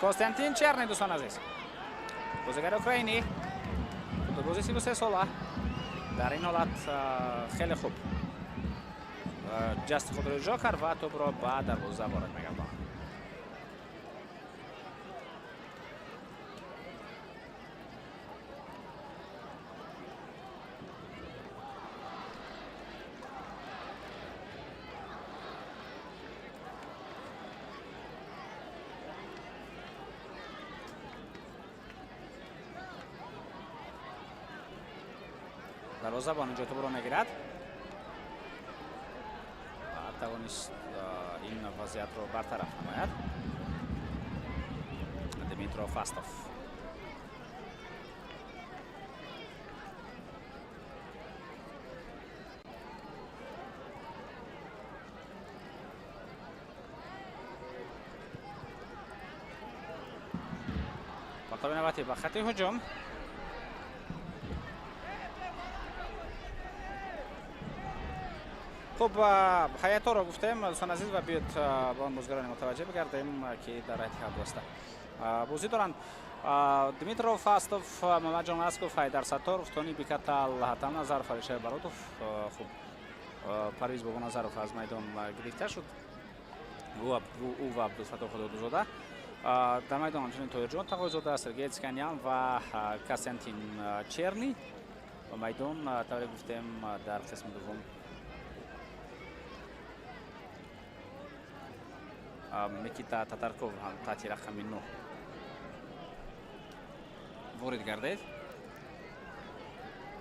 Константин Черный, дӯстон азиз, бозигари украинӣ, футболбози 33 сола, дар ин ҳолат хеле хуб ҷасти худро иҷро кард ва тӯбро ба дарвоза ворид мегардонад. Дарвозабон инҷо тӯбро мегирад. Натавонист ин вазъиятро бартараф намояд. Дмитро Фастов. Партоби навбатӣ ба хати ҳуҷум. Хуб, ҳайатҳоро гуфтем, дӯстон азиз, ва биёед ба он бозигароне мутаваҷҷеҳ бигардем, ки дар ҳайати ҳар даста бозӣ доранд. Дмитро Фастов, Мамаджон Асков, Ҳайдар Сатторов, Тони Бикатал, Ҳатам Назаров, Алишер Баротов. Хуб, Парвиз Бобоназаров аз майдон гирифта шуд. Ӯ ва Абдулфаттоҳ Худодузода. Дар майдон ҳамчунин Тоҳирҷон Тағойзода, Сергей Цканян ва Константин Черни. Ба майдон, тавре гуфтем, дар қисми дуввум Микита Татарков ҳам таҳти рақами 9 ворид гардид.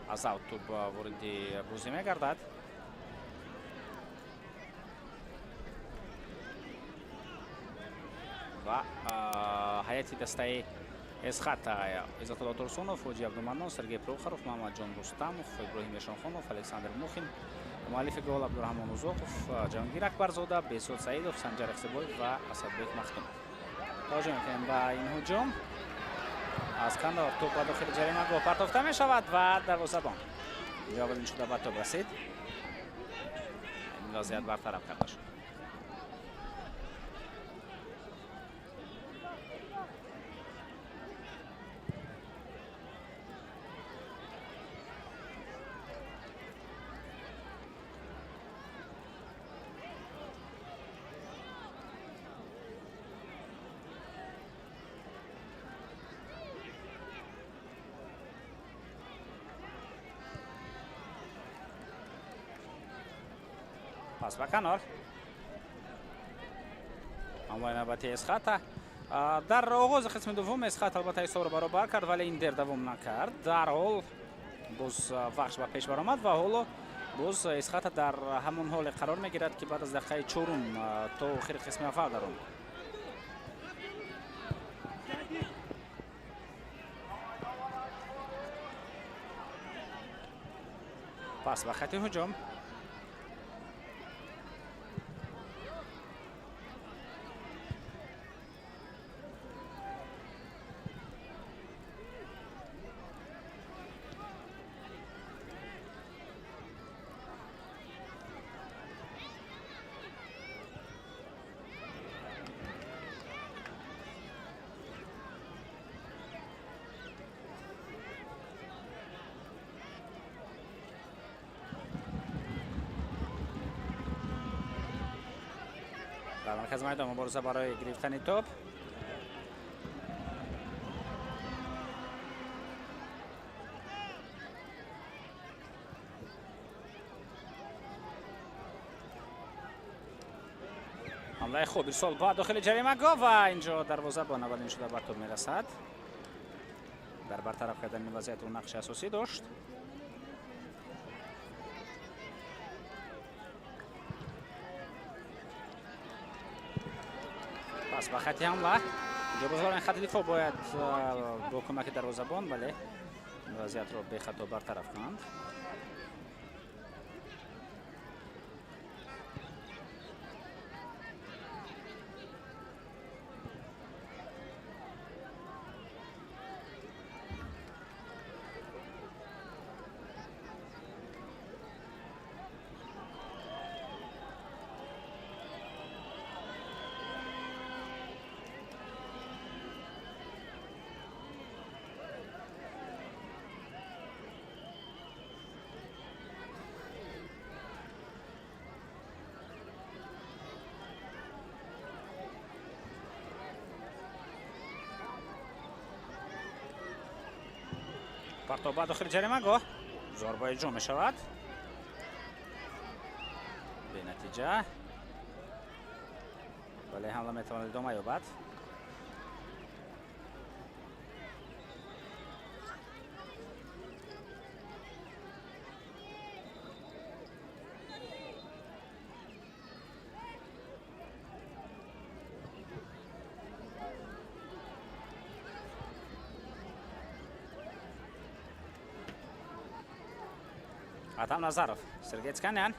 Аз аут тӯб вориди бозӣ мегардад. Ва ҳайати дастаи Эсхата: Иззатулло Турсунов, Ҳоҷи Абдуманнон, Сергей Прохоров, Муҳаммадҷон Рустамов, Иброҳим Эшонхонов, Александр Мухин, муаллифи гол Абдураҳмон Узоқов, Ҷаҳонгир Акбарзода, Бесуд Саидов, Санҷар Ихсибоев ва Асадбек Махтумов. Таваҷҷӯҳ мекунем ба ин ҳуҷум. Аз канор тӯб ба дохили ҷаримагоҳ партофта мешавад ва дарвозабон ҷавобин шуда ба тӯб расид. Ин вазъият бартараф карда шуд. Пас ба канор. Ҳамлаи навбати Эсхата. Дар оғози қисми дуввум Эсхат албатта ҳисобро баробар кард, вале ин дер давом накард. Дарҳол боз Вахш ба пеш баромад ва ҳоло боз Эсхата дар ҳамон ҳоле қарор мегирад, ки баъд аз дақиқаи чорум то охири қисми аввал даромад. Пас ба хати ҳуҷум. дар маркази майдон мубориза барои гирифтани топ. ҳамлаи хуб ирсол ба дохили ҷаримагоҳ ва инҷо дарвозабон аввалин шуда ба топ мерасад. Дар бартараф кардани вазъият ӯ нақши асосӣ дошт. Пас ба хати ҳамла. Инҷо бозигарони хати дифоъ бояд бо кӯмаки дарвозабон, вале вазъиятро бехато бартараф кунанд. Партоб ба дохили ҷаримагоҳ. Зарба иҷро мешавад. Бенатиҷа. Вале ҳамла метавонад идома ёбад. Атам Назаров, Сергей Цканян.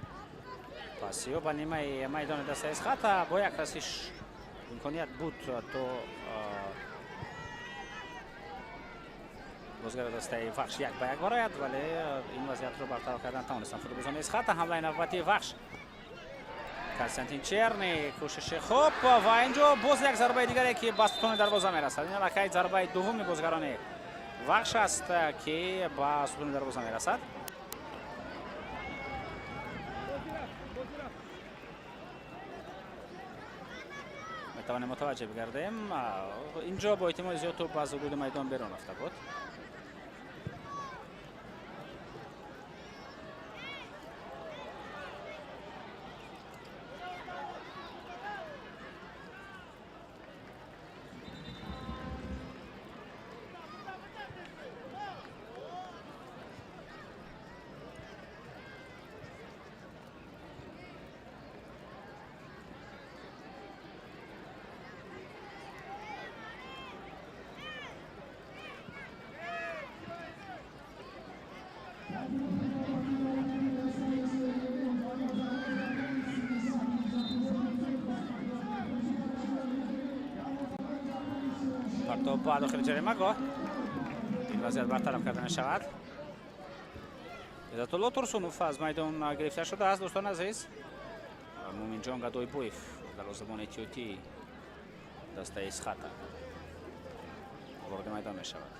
Пасиё ба нимаи майдони дастаи Эсхата бо як расиш имконият буд то бозигари дастаи Вахш як ба як барояд, вале ин вазъиятро бартараф кардан тавонистанд футболбозони Эсхата. Ҳамлаи навбатии Вахш, Константин Черни, кӯшиши хуб ва инҷо боз як зарбаи дигаре, ки ба сутуни дарвоза мерасад. Ин аллакай зарбаи дуввуми бозигарони Вахш аст, ки ба сутуни дарвоза мерасад. Метавонем мутаваҷҷеҳ бигардем, инҷо бо эҳтимоли зиёд тӯп аз ҳудуди майдон берун рафта буд. Партоб ба дохили ҷаримагоҳ, ин вазъият бартараф карда мешавад. Иззатулло Турсунов аз майдон гирифта шудааст, дӯстони азиз. Муминҷон Гадойбоев, дарвозабони эҳтиётии дастаи Эсхата, вориди майдон мешавад.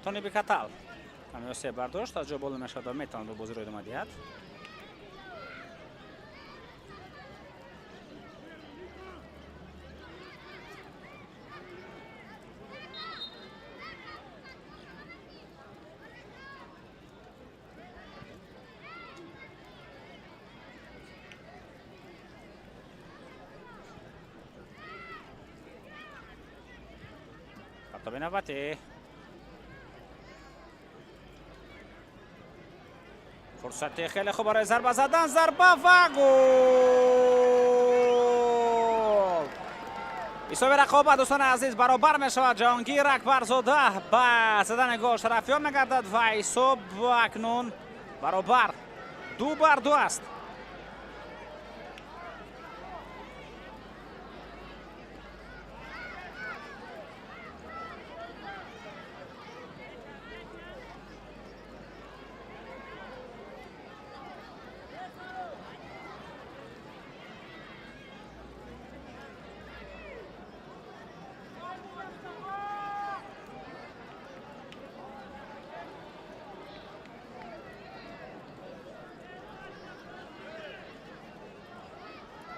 Тони Бикатал каме осеб бардошт, аз ҷо боло мешавад ва метавонад бозиро идома диҳад. Партоби навбатӣ, фурсати хеле хуб барои зарба задан, зарба ва гол! Ҳисоби рақобат, дӯстони азиз, баробар мешавад. Ҷаҳонгир Акбарзода ба задани гол шарафёб мегардад ва ҳисоб акнун баробар 2-2 аст.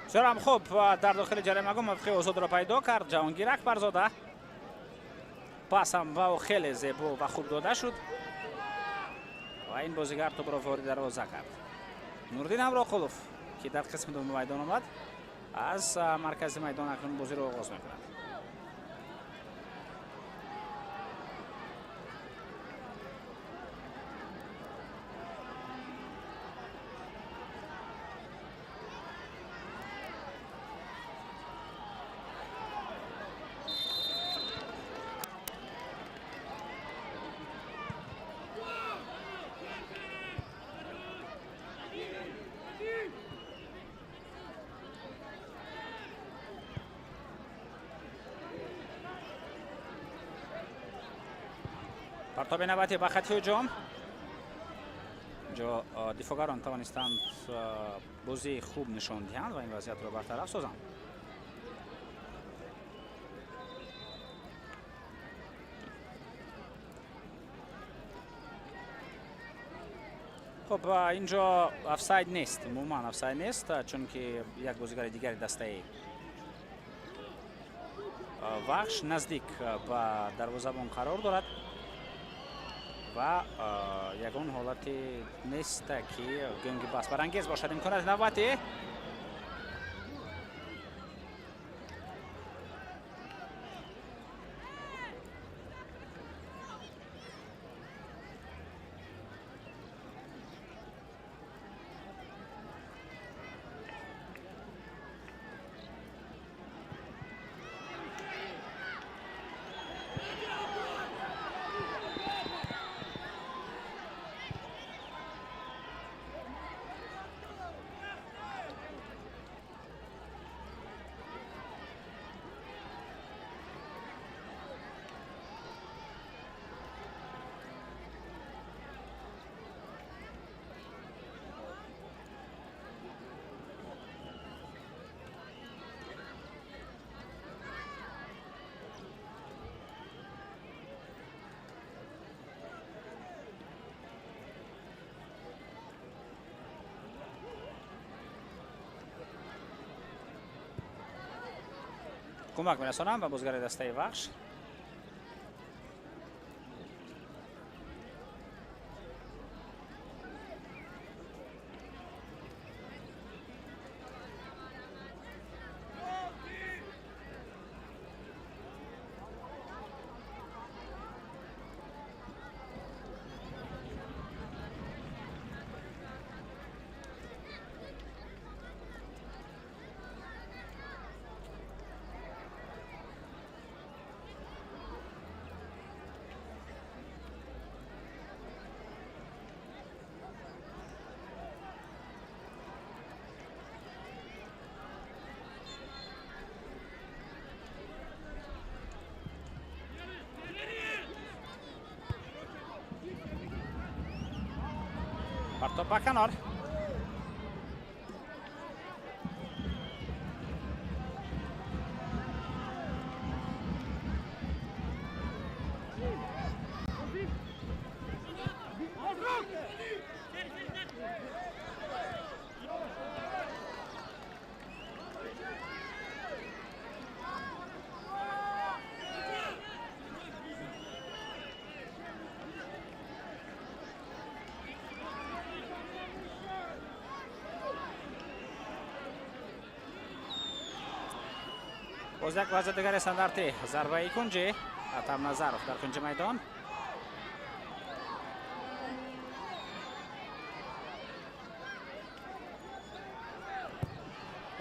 Бисёрам хуб дар дохили ҷаримагоҳ мавқеи озодро пайдо кард Ҷаҳонгир Акбарзода. Пасам ва ӯ хеле зебо ва хуб дода шуд ва ин бозигар тӯбро вориди дарвоза кард. Нуриддин Ҳамроқулов, ки дар қисми дуюми майдон омад, аз маркази майдон акнун бозиро оғоз мекунад. Партоби навбатӣ ба хати ҳуҷум. Инҷо дифоъгарон тавонистанд бозии хуб нишон диҳанд ва ин вазъиятро бартараф созанд. Хуб, инҷо офсайд нест, умуман офсайд нест, чунки як бозигари дигари дастаи Вахш наздик ба дарвозабон қарор дорад ва ягон ҳолате нест, ки гӯнги баҳсбарангез бошад. Имконияти навбатӣ. Кӯмак мерасонам ба бозигари дастаи Вахш. Партоб ба канор. Боз як лаҳза дигари стандарти зарбаи кунҷи. Атам Назаров дар кунҷи майдон.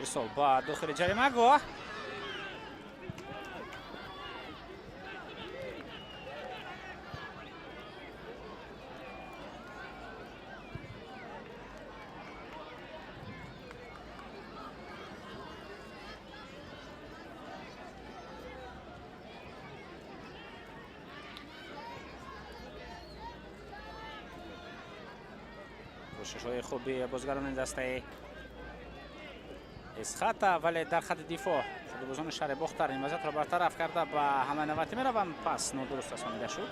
Ирсол ба дохили ҷаримагоҳ. Кӯшишҳои хуби бозигарони дастаи Эсхата, вале дар хати дифоъ футболбозони шаҳри Бохтар ин вазъиятро бартараф карда ба ҳамлаи навбатӣ мераванд. Пас нодуруст расонида шуд.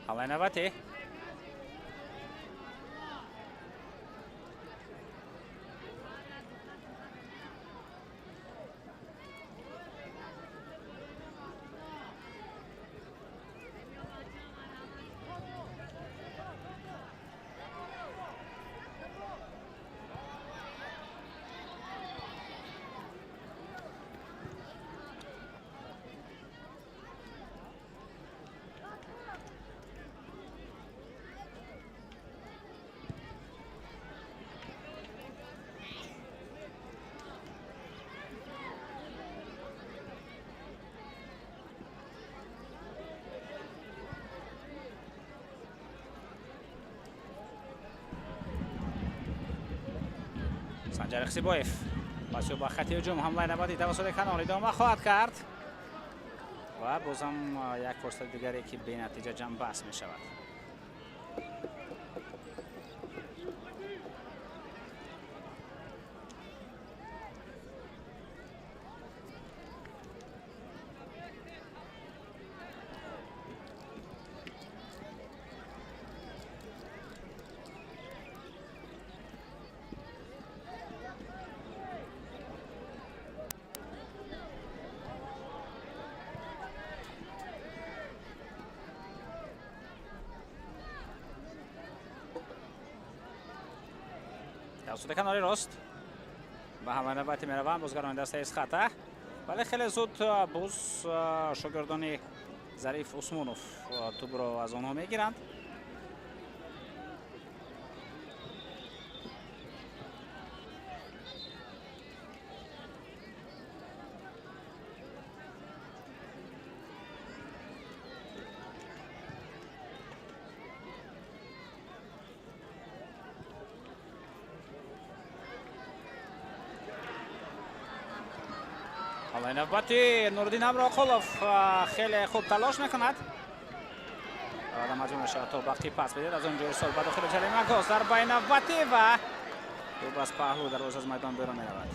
Ҳамлаи навбатӣ. Санҷар Ихсибоев пасё ба хати ҳуҷум, ҳамлаи навбатӣ тавассути канор идома хоҳад кард ва бозам як фурсати дигаре, ки бенатиҷа ҷамъбаст мешавад. Тавассути канори рост ба ҳамлаи навбатӣ мераванд бозгарони дастаи Эсхата, вале хеле зуд боз шогирдони Зариф Усмонов тӯбро аз онҳо мегиранд. Ҳамлаи навбатӣ, Нуриддин Амроқулов хеле хуб талош мекунад ва маҷбур мешавад то вақти пас бидиҳад. Аз он ҷо ирсол ба дохили ҷаримагоҳ, зарбаи навбатӣ ва тӯб аз паҳлӯ дарвоза аз майдон берун меравад.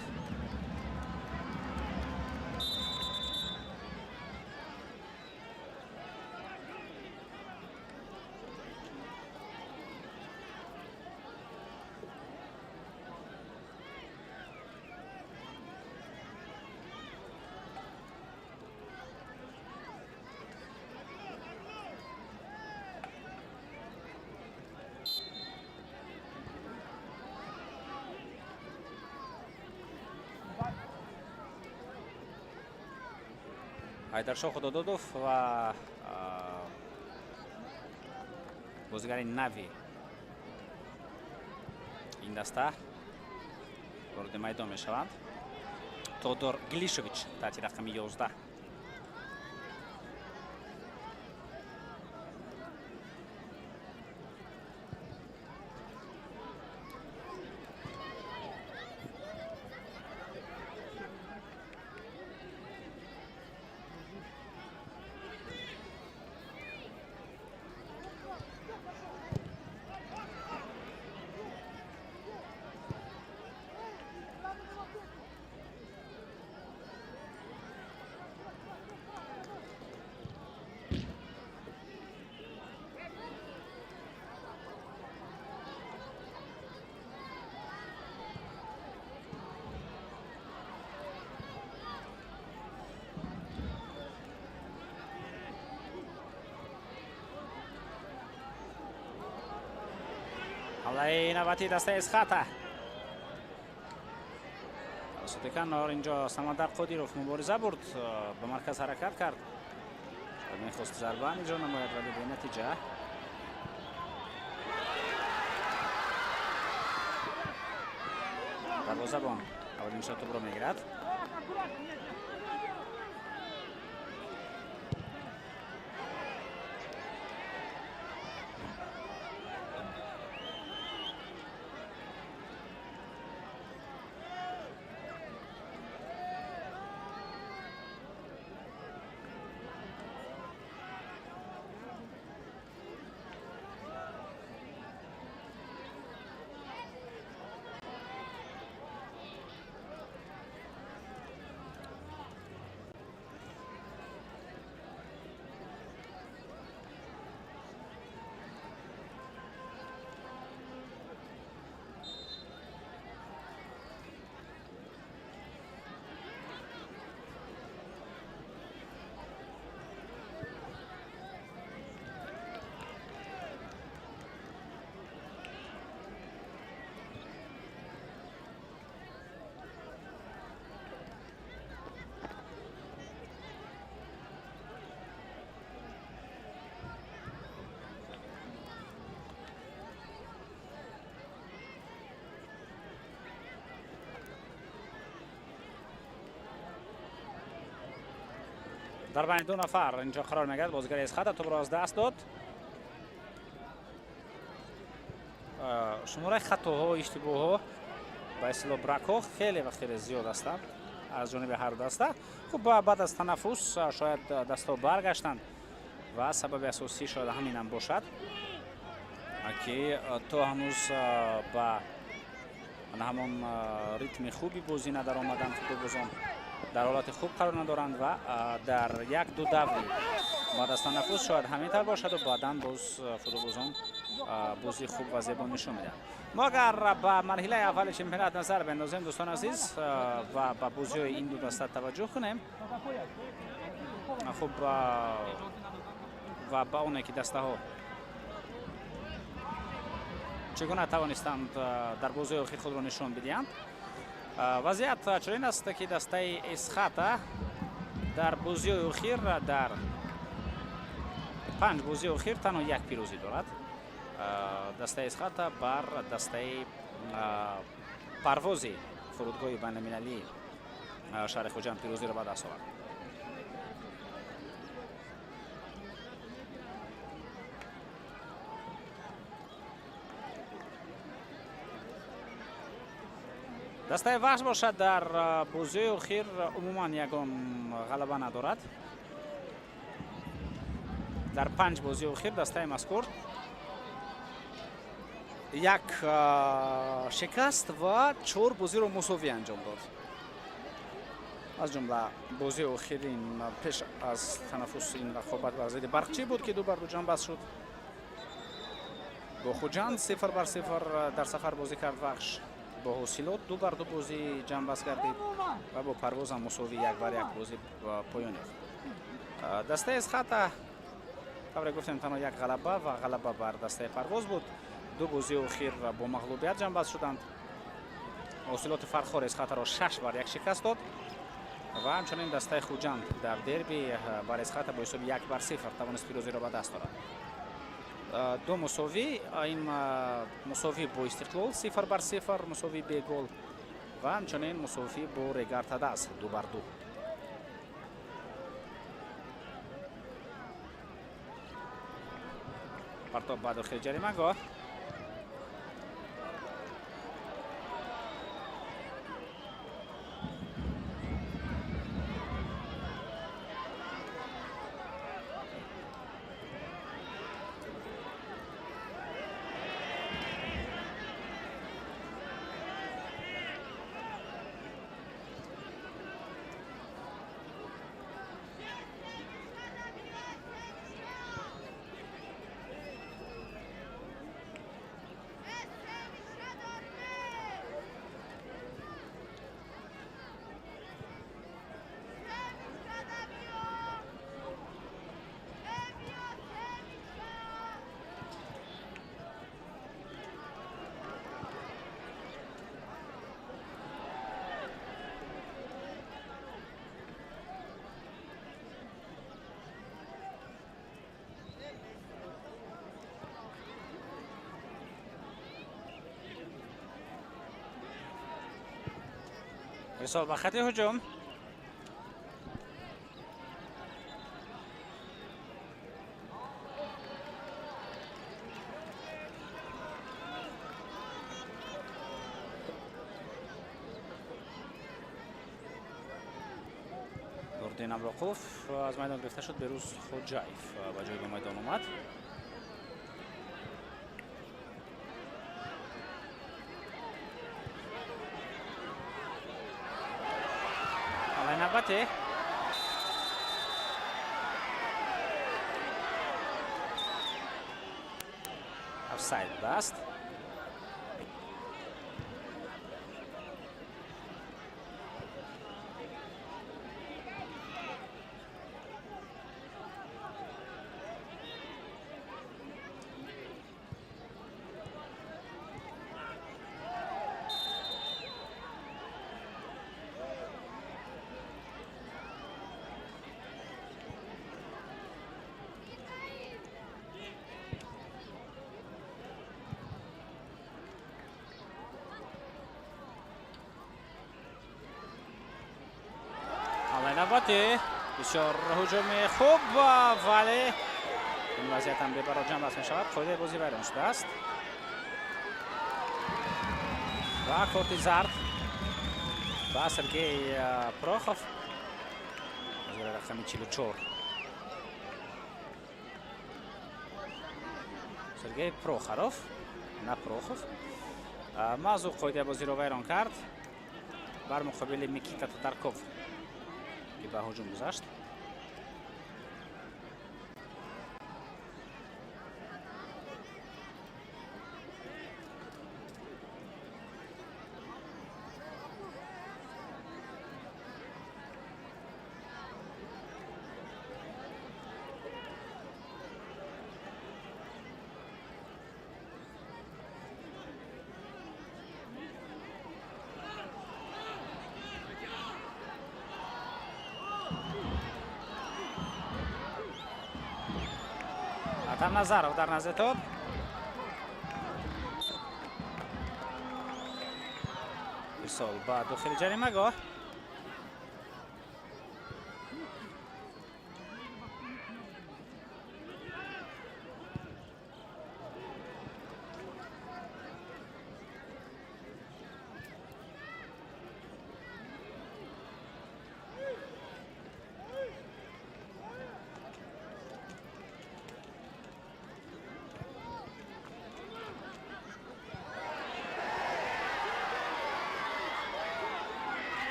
Ҳайдаршоҳ Худододов ва бозигари нави ин даста вориди майдон мешаванд. Тодор Глишович таҳти рақами 11. Ҳамлаи навбатии дастаи Эсхата тавассути канор. Инҷо Самандар Қодиров мубориза бурд, ба марказ ҳаракат кард, мехост зарба иҷро намояд, вале бенатиҷа. Дарвозабон аввалин шот тӯбро мегирад. Дар байни ду нафар инҷо қарор мегирад бозигари Эсхата, тӯбро аз даст дод. Шумораи хатоҳо, иштибоҳҳо Ба истилоҳ бракҳо хеле ва хеле зиёд ҳастанд аз ҷониби ҳар даста. Хуб, баъд аз танаффус шояд дастҳо баргаштанд ва сабаби асосӣ шояд ҳаминам бошад, ки то ҳанӯз ба ҳамон ритми хуби бозӣ надаромаданд, футболбозон дар ҳолати хуб қарор надоранд ва дар як-ду даври баъд аз танаффус шояд ҳамин тавр бошаду баъдан боз футболбозон бозии хуб ва зебо нишон медиҳанд. Мо агар ба марҳилаи аввали чемпионат назар бендозем, дӯстони азиз, ва ба бозиҳои ин ду даста таваҷҷӯҳ кунем, хуб, ва ба оне ки дастаҳо чӣ гуна тавонистанд дар бозиҳои охир худро нишон бидиҳанд, вазъият чунин аст, ки дастаи Эсхата дар бозиҳои охир, дар 5 бозии охир танҳо як пирӯзӣ дорад. Дастаи Эсхата бар дастаи Парвози фурудгоҳи байналмилалии шаҳри Хуҷанд пирӯзиро ба даст овард. Дастаи Вахш бошад, дар бозиҳои охир умуман ягон ғалаба надорад. Дар 5 бозии охир дастаи мазкур як шикаст ва 4 бозиро мусовӣ анҷом дод. Аз ҷумла бозии охирин пеш аз танаффус ин рақобат бар зидди Барқчӣ буд, ки 2-2 ҷамъбаст шуд. Бо Хуҷанд 0-0 дар сафар бозӣ кард Вахш. Бо Ҳосилот 2-2 бозӣ ҷамъбаст гардид ва бо Парвоз ҳам мусовӣ 1-1 бозӣ поён ёфт. Дастаи Эсхата, тавре гуфтем, танҳо як ғалаба ва ғалаба бар дастаи Парвоз буд. Ду бозии охир бо мағлубият ҷамъбаст шуданд. Ҳосилоти Фархор Эсхатаро 6-1 шикаст дод ва ҳамчунин дастаи Хуҷанд дар дерби бар Эсхата бо ҳисоби 1-0 тавонист пирӯзиро ба даст орад. Ду мусовӣ, ин мусовӣ бо Истиқлол 0-0, мусовӣ бегол ва ҳамчунин мусовӣ бо Регар Тадаз 2-2. Партоб ба дохили ҷаримагоҳ. Ирсол ба хати ҳуҷум. Нурддин Амроқулов аз майдон гирифта шуд, Берӯз Хоҷаев ба ҷои ба майдон омад. Навбате офсайд будааст. Навбати бисёр ҳуҷуми хуб, вале ин вазъият ҳам бебаро ҷамъбаст мешавад. Қоидаи бозӣ вайрон шудааст. Ва корти зард ба Сергей Прохов, рақами 44. Сергей Прохоров, на Прохов. Мазу қоидаи бозиро вайрон кард бар муқобили Микита Татарков, ки ба ҳуҷум гузашт. Атам Назаров дар назди топ. Ирсол ба дохили ҷаримагоҳ.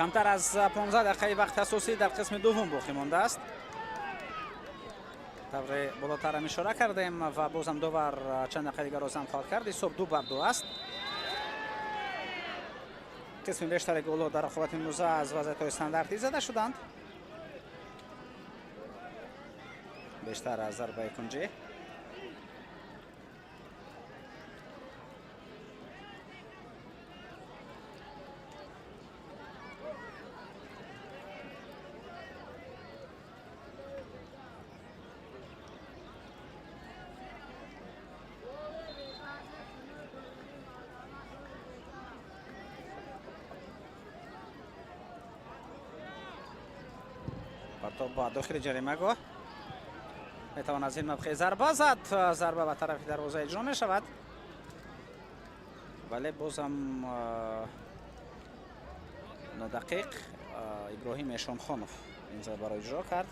Камтар аз 15 дақиқаи вақти асосӣ дар қисми дуввум боқӣ мондааст. Тавре болотарам ишора кардем ва бозам довар чанд дақиқаи дигарро зам хоҳад кард. Ҳисоб 2-2 аст. Қисми бештари голҳо дар рақобати имрӯза аз вазъиятҳои стандартӣ зада шуданд. Бештар аз зарбаи кунҷӣ. Партоб ба дохили ҷаримагоҳ. Метавон аз ин мавқеъ зарба зад. Зарба ба тарафи дарвоза иҷро мешавад, вале бозам нодақиқ Иброҳим Эшонхонов ин зарбаро иҷро кард.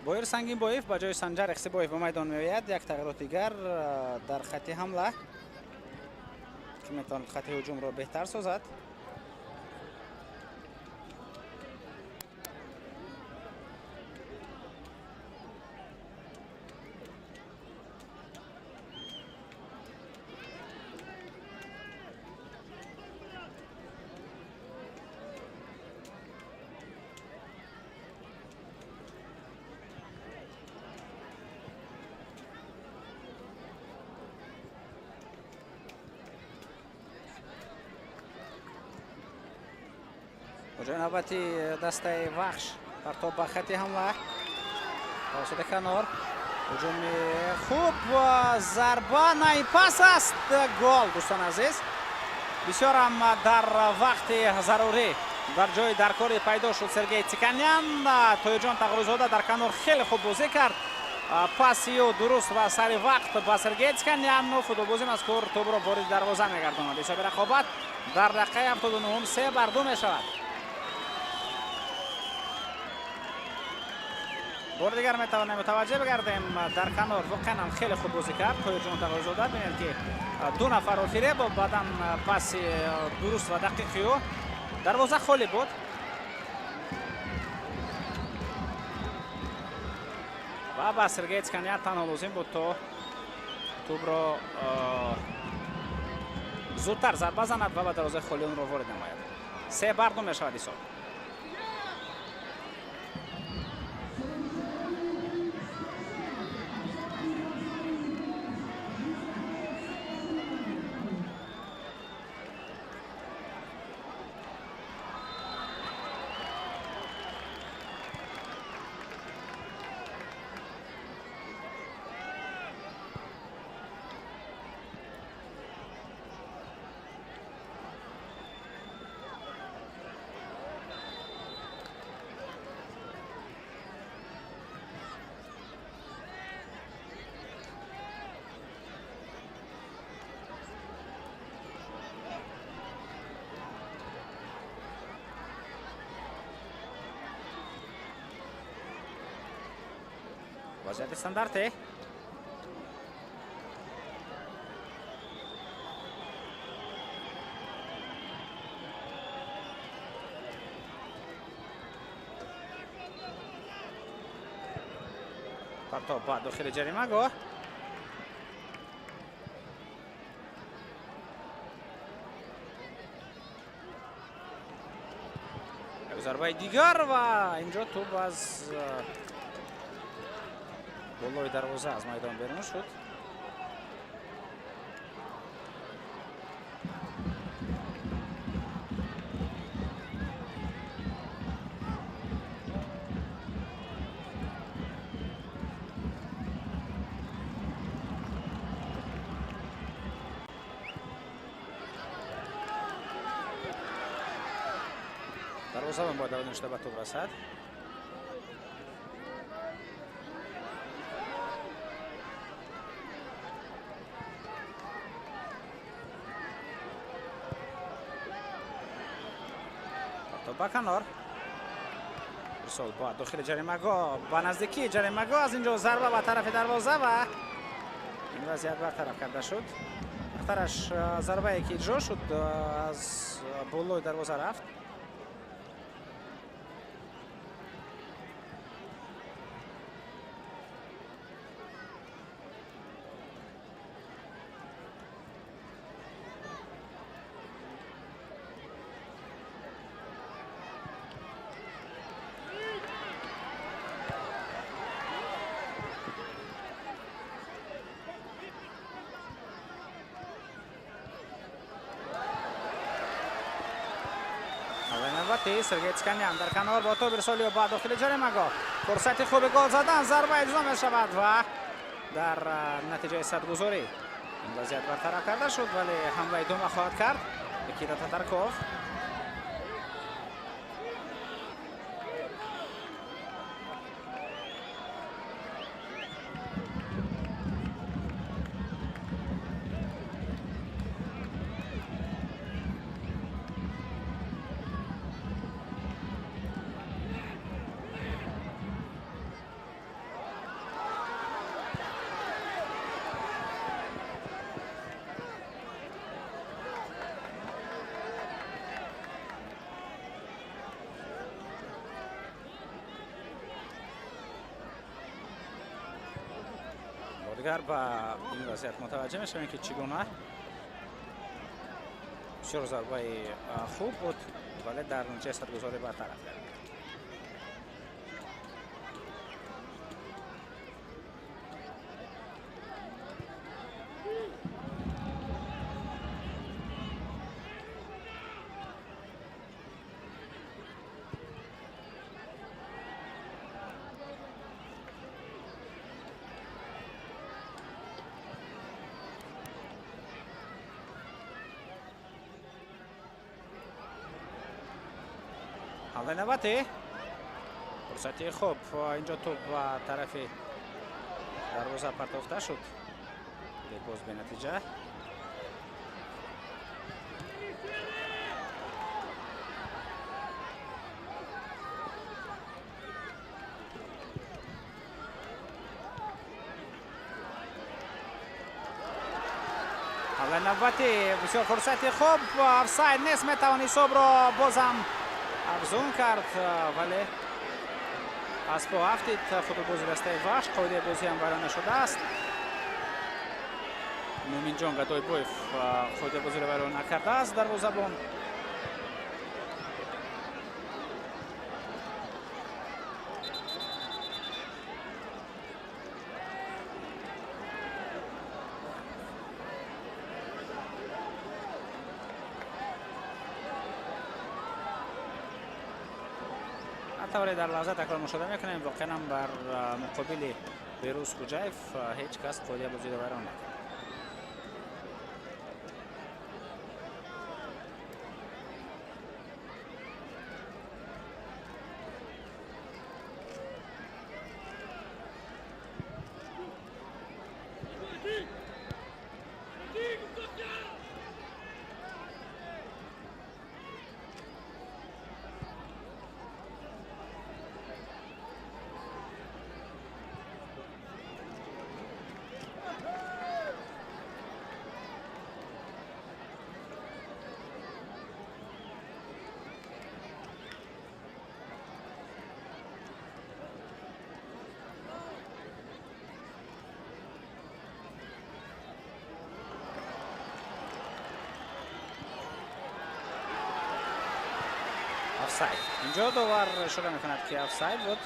Боир Сангинбоев ба ҷои Санҷар Ихсибоев ба майдон меояд. Як тағйирот дигар дар хатти ҳамла, ки метавонад хатти ҳуҷумро беҳтар созад. Ҷои навбати дастаи Вахш партоб ба хатти ҳамла тавассути канор. Ҳуҷуми хуб, зарба наипас аст, гол. Дӯстони азиз, бисёрам дар вақти зарурӣ дар ҷои даркорӣ пайдо шуд Сергей Циканян. Тоирҷон Тағрӯзода дар канор хеле хуб бозӣ кард. Паси ӯ дуруст ва сари вақт ба Сергей Циканян. Футболбози мазкур тӯбро вориди дарвоза мегардонад. Ҳисоби рақобат дар дақиқаи 79 3-2 мешавад. Бори дигар метавонем мутаваҷҷеҳ бигардем, дар канор воқеан ҳам хеле хуб бозӣ кард Тоирҷон Тағрӯзода. Бинед ки ду нафарро фиреб, баъдан паси дуруст ва дақиқи ӯ, дарвоза холӣ буд. Ва ба Сергей Циканян танҳо лозим буд то тӯбро зудтар зарба занад ва ба дарвозаи холӣ онро ворид намояд. 3-2 мешавад ҳисоб. Вазъияти стандарте. Партоб ба дохили ҷаримагоҳ. Як зарбаи дигар ва инҷо тӯб аз болои дарвоза аз майдон берун шуд. Дарвозабон бояд аввалин шуда ба тӯб расад. Ба канор ирсол ба дохили ҷаримагоҳ, ба наздикии ҷаримагоҳ, аз инҷо зарба ба тарафи дарвоза ва ин вазъият бартараф карда шуд. Ахтараш зарбае ки иҷро шуд аз болои дарвоза рафт. Сергей Цканян дар канор бо тӯб ирсоли ба дохили ҷаримагоҳ. Фурсати хуби гол задан, зарба иҷро мешавад ва дар натиҷаи садгузорӣ ин вазъият бартараф карда шуд, вале ҳамла идома хоҳад кард. Никита Татарков. Дигар ба ин вазъият мутаваҷҷеҳ мешавем, ки чӣ гуна бисёр зарбаи хуб буд, вале дар натиҷаи садгузорӣ бартараф гардид. ҳамлаи навбатӣ, фурсати хуб, инҷо тӯб ба тарафи дарвоза партофта шуд, боз бенатиҷа. ҳамлаи навбатӣ, бисёр фурсати хуб, офсайд нест, метавон ҳисобро бозам афзун кард, вале аз по афтид футболбози дастаи Вахш. Қоидаи бозӣ ҳам вайрон нашудааст. Муминҷон Гадойбоев қоидаи бозиро вайрон накардааст дарвозабон. Тавре дар лаҳза такрор мушоҳида мекунем, воқеан ҳам бар муқобили Берӯз Хуҷаев ҳеҷ кас қоидаи бозиро вайрон накард. Офсайд. Инҷо довар ишора мекунад, ки офсайд буд.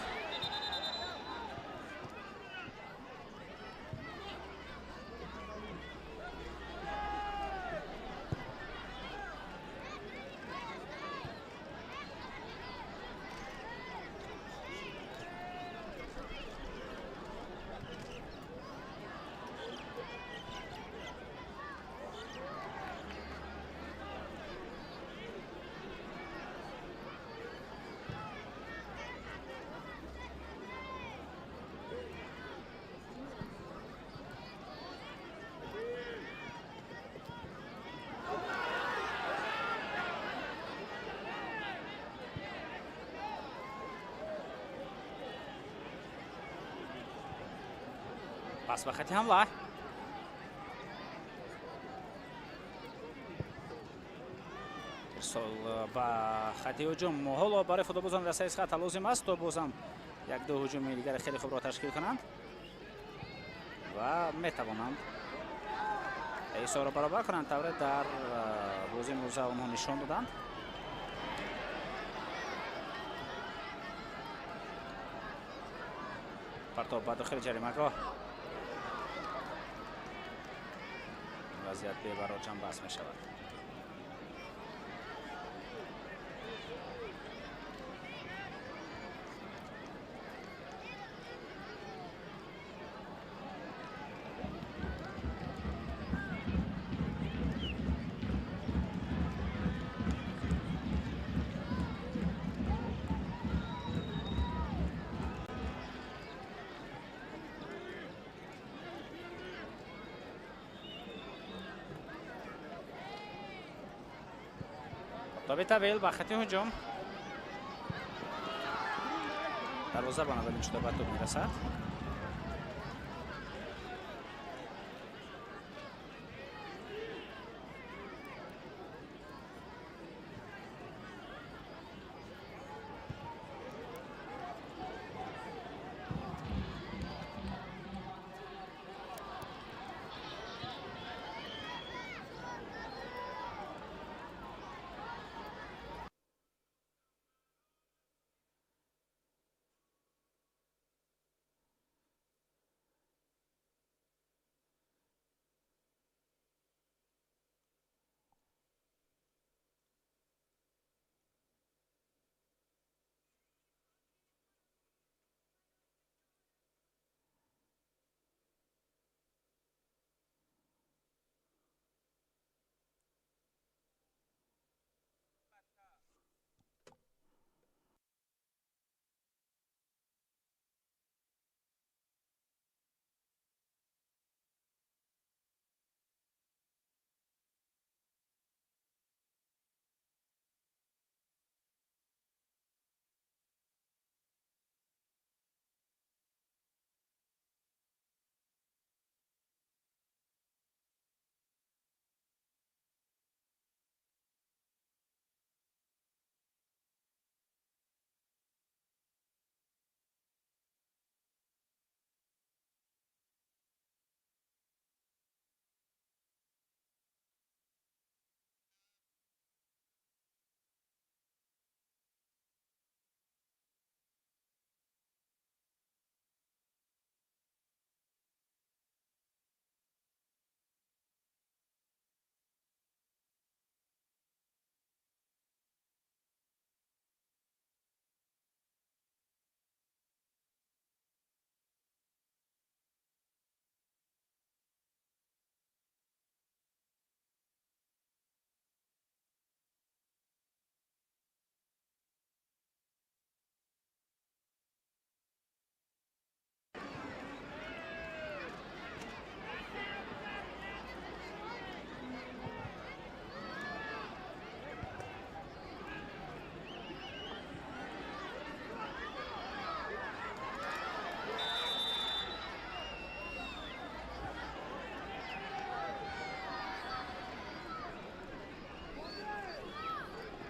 Пас ба хати ҳамла. Ирсол ба хати ҳуҷум. Ҳоло барои футболбозони дастаи Эсхата лозим аст, то бозам як-ду ҳуҷуми дигари хеле хубро ташкил кунанд ва метавонанд ҳисобро баробар кунанд, тавре дар бозии имрӯза онҳо нишон доданд. Партоб ба дохили ҷаримагоҳ. Вазъият бебарор ҷанбаст мешавад. Тоби тавил ба хати ҳуҷум. Дарвозабон аввалин шуда ба тӯб мерасад.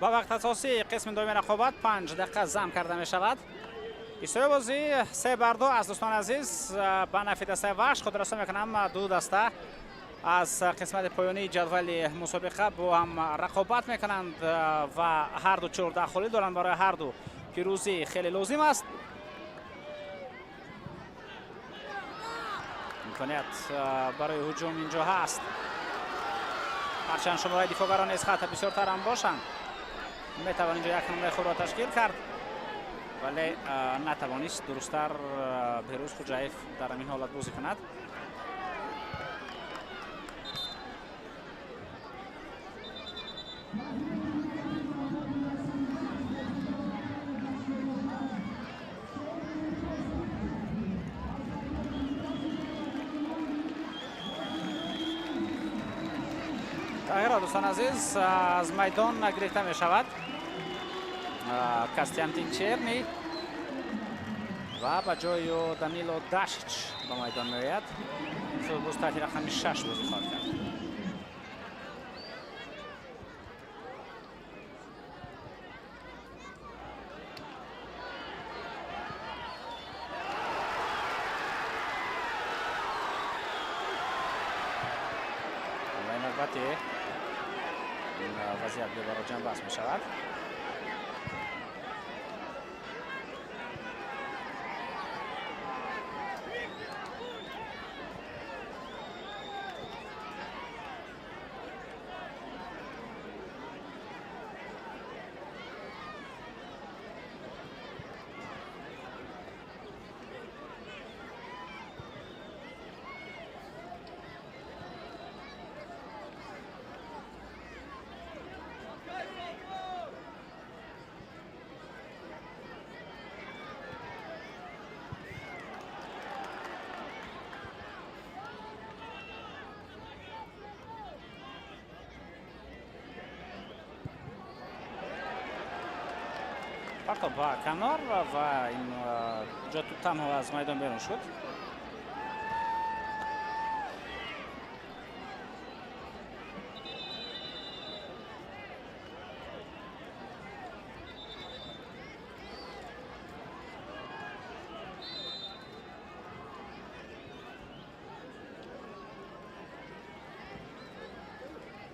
Ба вақт асосии қисми дуюми рақобат 5 дақиқа зам карда мешавад. Ҳисоби бозӣ 3-2 аз, дӯстони азиз, ба нафи дастаи Вахш. Хотиррасон мекунам, ду даста аз қисмати поёнии ҷадвали мусобиқа бо ҳам рақобат мекунанд ва ҳарду 14 холӣ доранд. Барои ҳарду пирӯзӣ хеле лозим аст. Имконият барои ҳуҷум инҷо ҳаст, ҳарчанд шумораи дифоъгарон Эсхата бисёртар ҳам бошанд. Метавон инҷо як ҳамлаи худро ташкил кард, вале натавонист дурусттар Беҳрӯз Хуҷаев дар ҳамин ҳолат бозӣ кунад. Тағйирот, дӯстон азиз, аз майдон гирифта мешавад Костянтин Черни ва ба ҷои ӯ Данило Дашич ба майдон меояд. Футболист таҳти рақами 6 бозӣ хоҳад кард. Ҳамлаи навбатӣ, ин вазъият бебаро ҷанбаст мешавад. Партоб ба канор ва ин ҷо тӯб танҳо аз майдон берун шуд.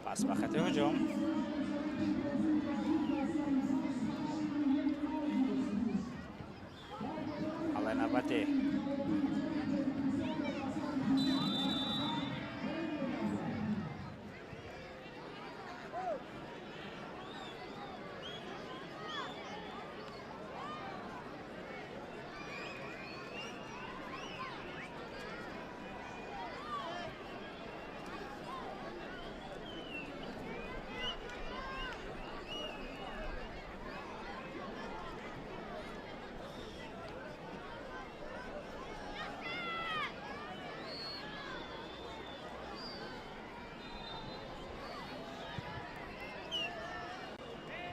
Пас ба хати ҳуҷум. Ҳамлаи навбатӣ.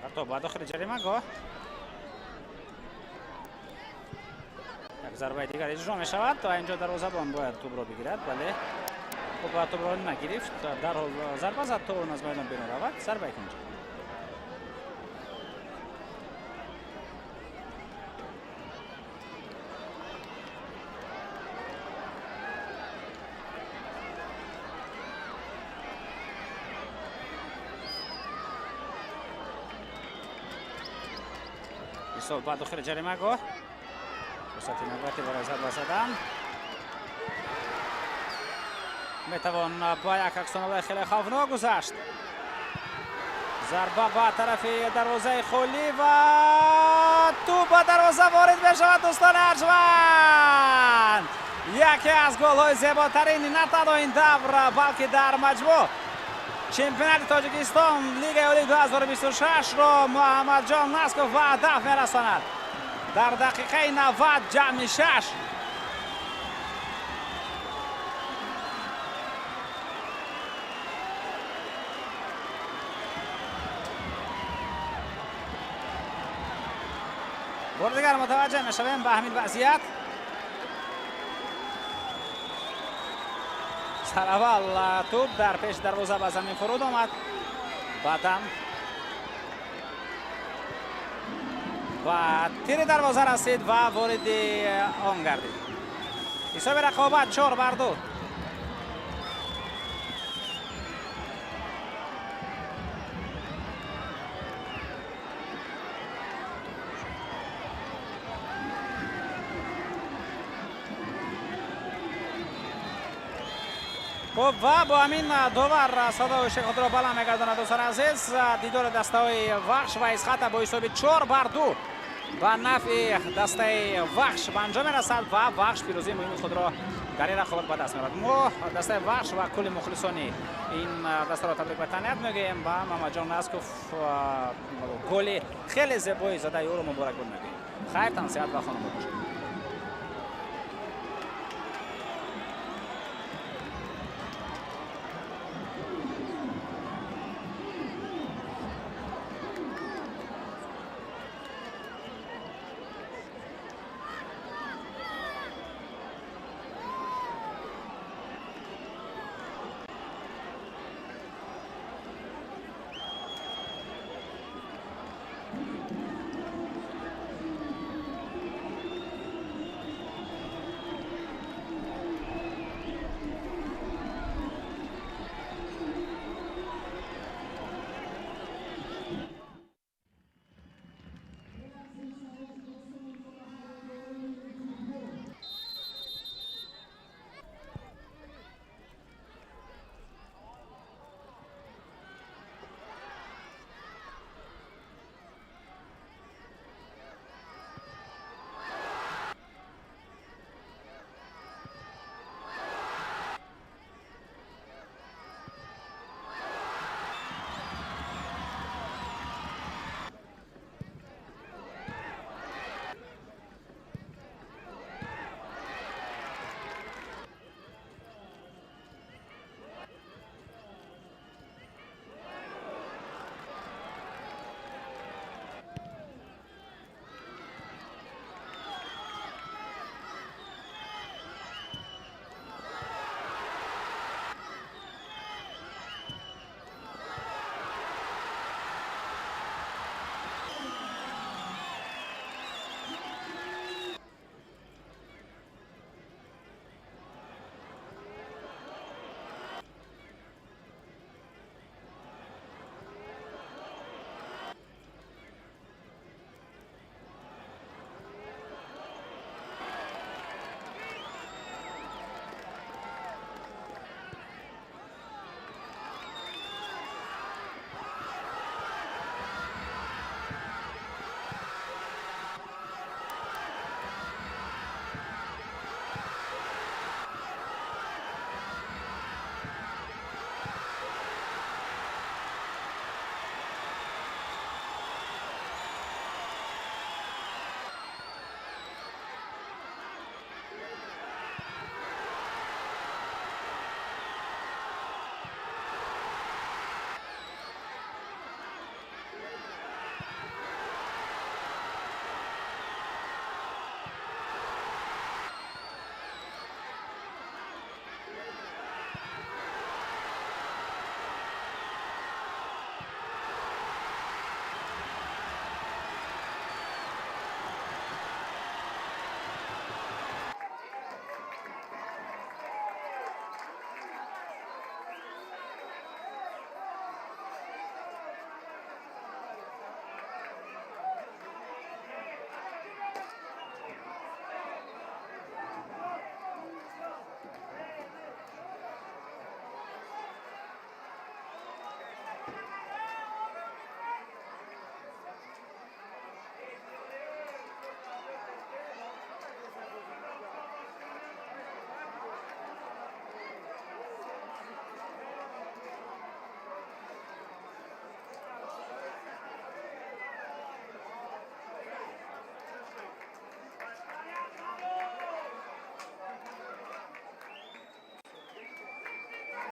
Партоб ба дохили ҷаримагоҳ. Як зарбаи дигар иҷро мешавад ва инҷо дарвозабон бояд тӯбро бигирад, вале хуб тӯбро нагирифт, дарҳол зарба зад, то он аз майдон берун равад. Зарбаи кунҷа. Ирсол ба дохили ҷаримагоҳ. Фурсати навбатӣ барои зарба задан. Метавон ба як аксуламалаи хеле хавфнок гузашт. Зарба ба тарафи дарвозаи холӣ ва тӯб ба дарвоза ворид мешавад. Дӯстони арҷманд, яке аз голҳои зеботарин на танҳо ин давр, балки дар маҷмӯъ чемпионати Тоҷикистон, Лигаи олии 2026-ро Муҳаммадҷон Насков ба ҳадаф мерасонад дар дақиқаи 90+6. Бори дигар мутаваҷҷеҳ мешавем ба ҳамин вазъият. Сараввал тӯб дар пеши дарвоза ба замин фуруд омад, баъдан Ба тири дарвоза расид ва вориди он гардид. Ҳисоби рақобат 4-2. Хуб, ва бо ҳамин довар садои худро баланд мегардонад. Дӯстони азиз, дидори дастаҳои Вахш ва Исхата бо ҳисоби 4-2 ба нафъи дастаи Вахш ба анҷом мерасад ва Вахш пирӯзии муҳими худро дар ин рақобат ба даст меорад. Мо дастаи Вахш ва кулли мухлисони ин дастаро табрик ба таҳният мегӯем ба Мамаҷон Насков голи хеле зебои задаи ӯро муборакбод мегӯем. Хайр, тансиҳат ва хонобод бошед.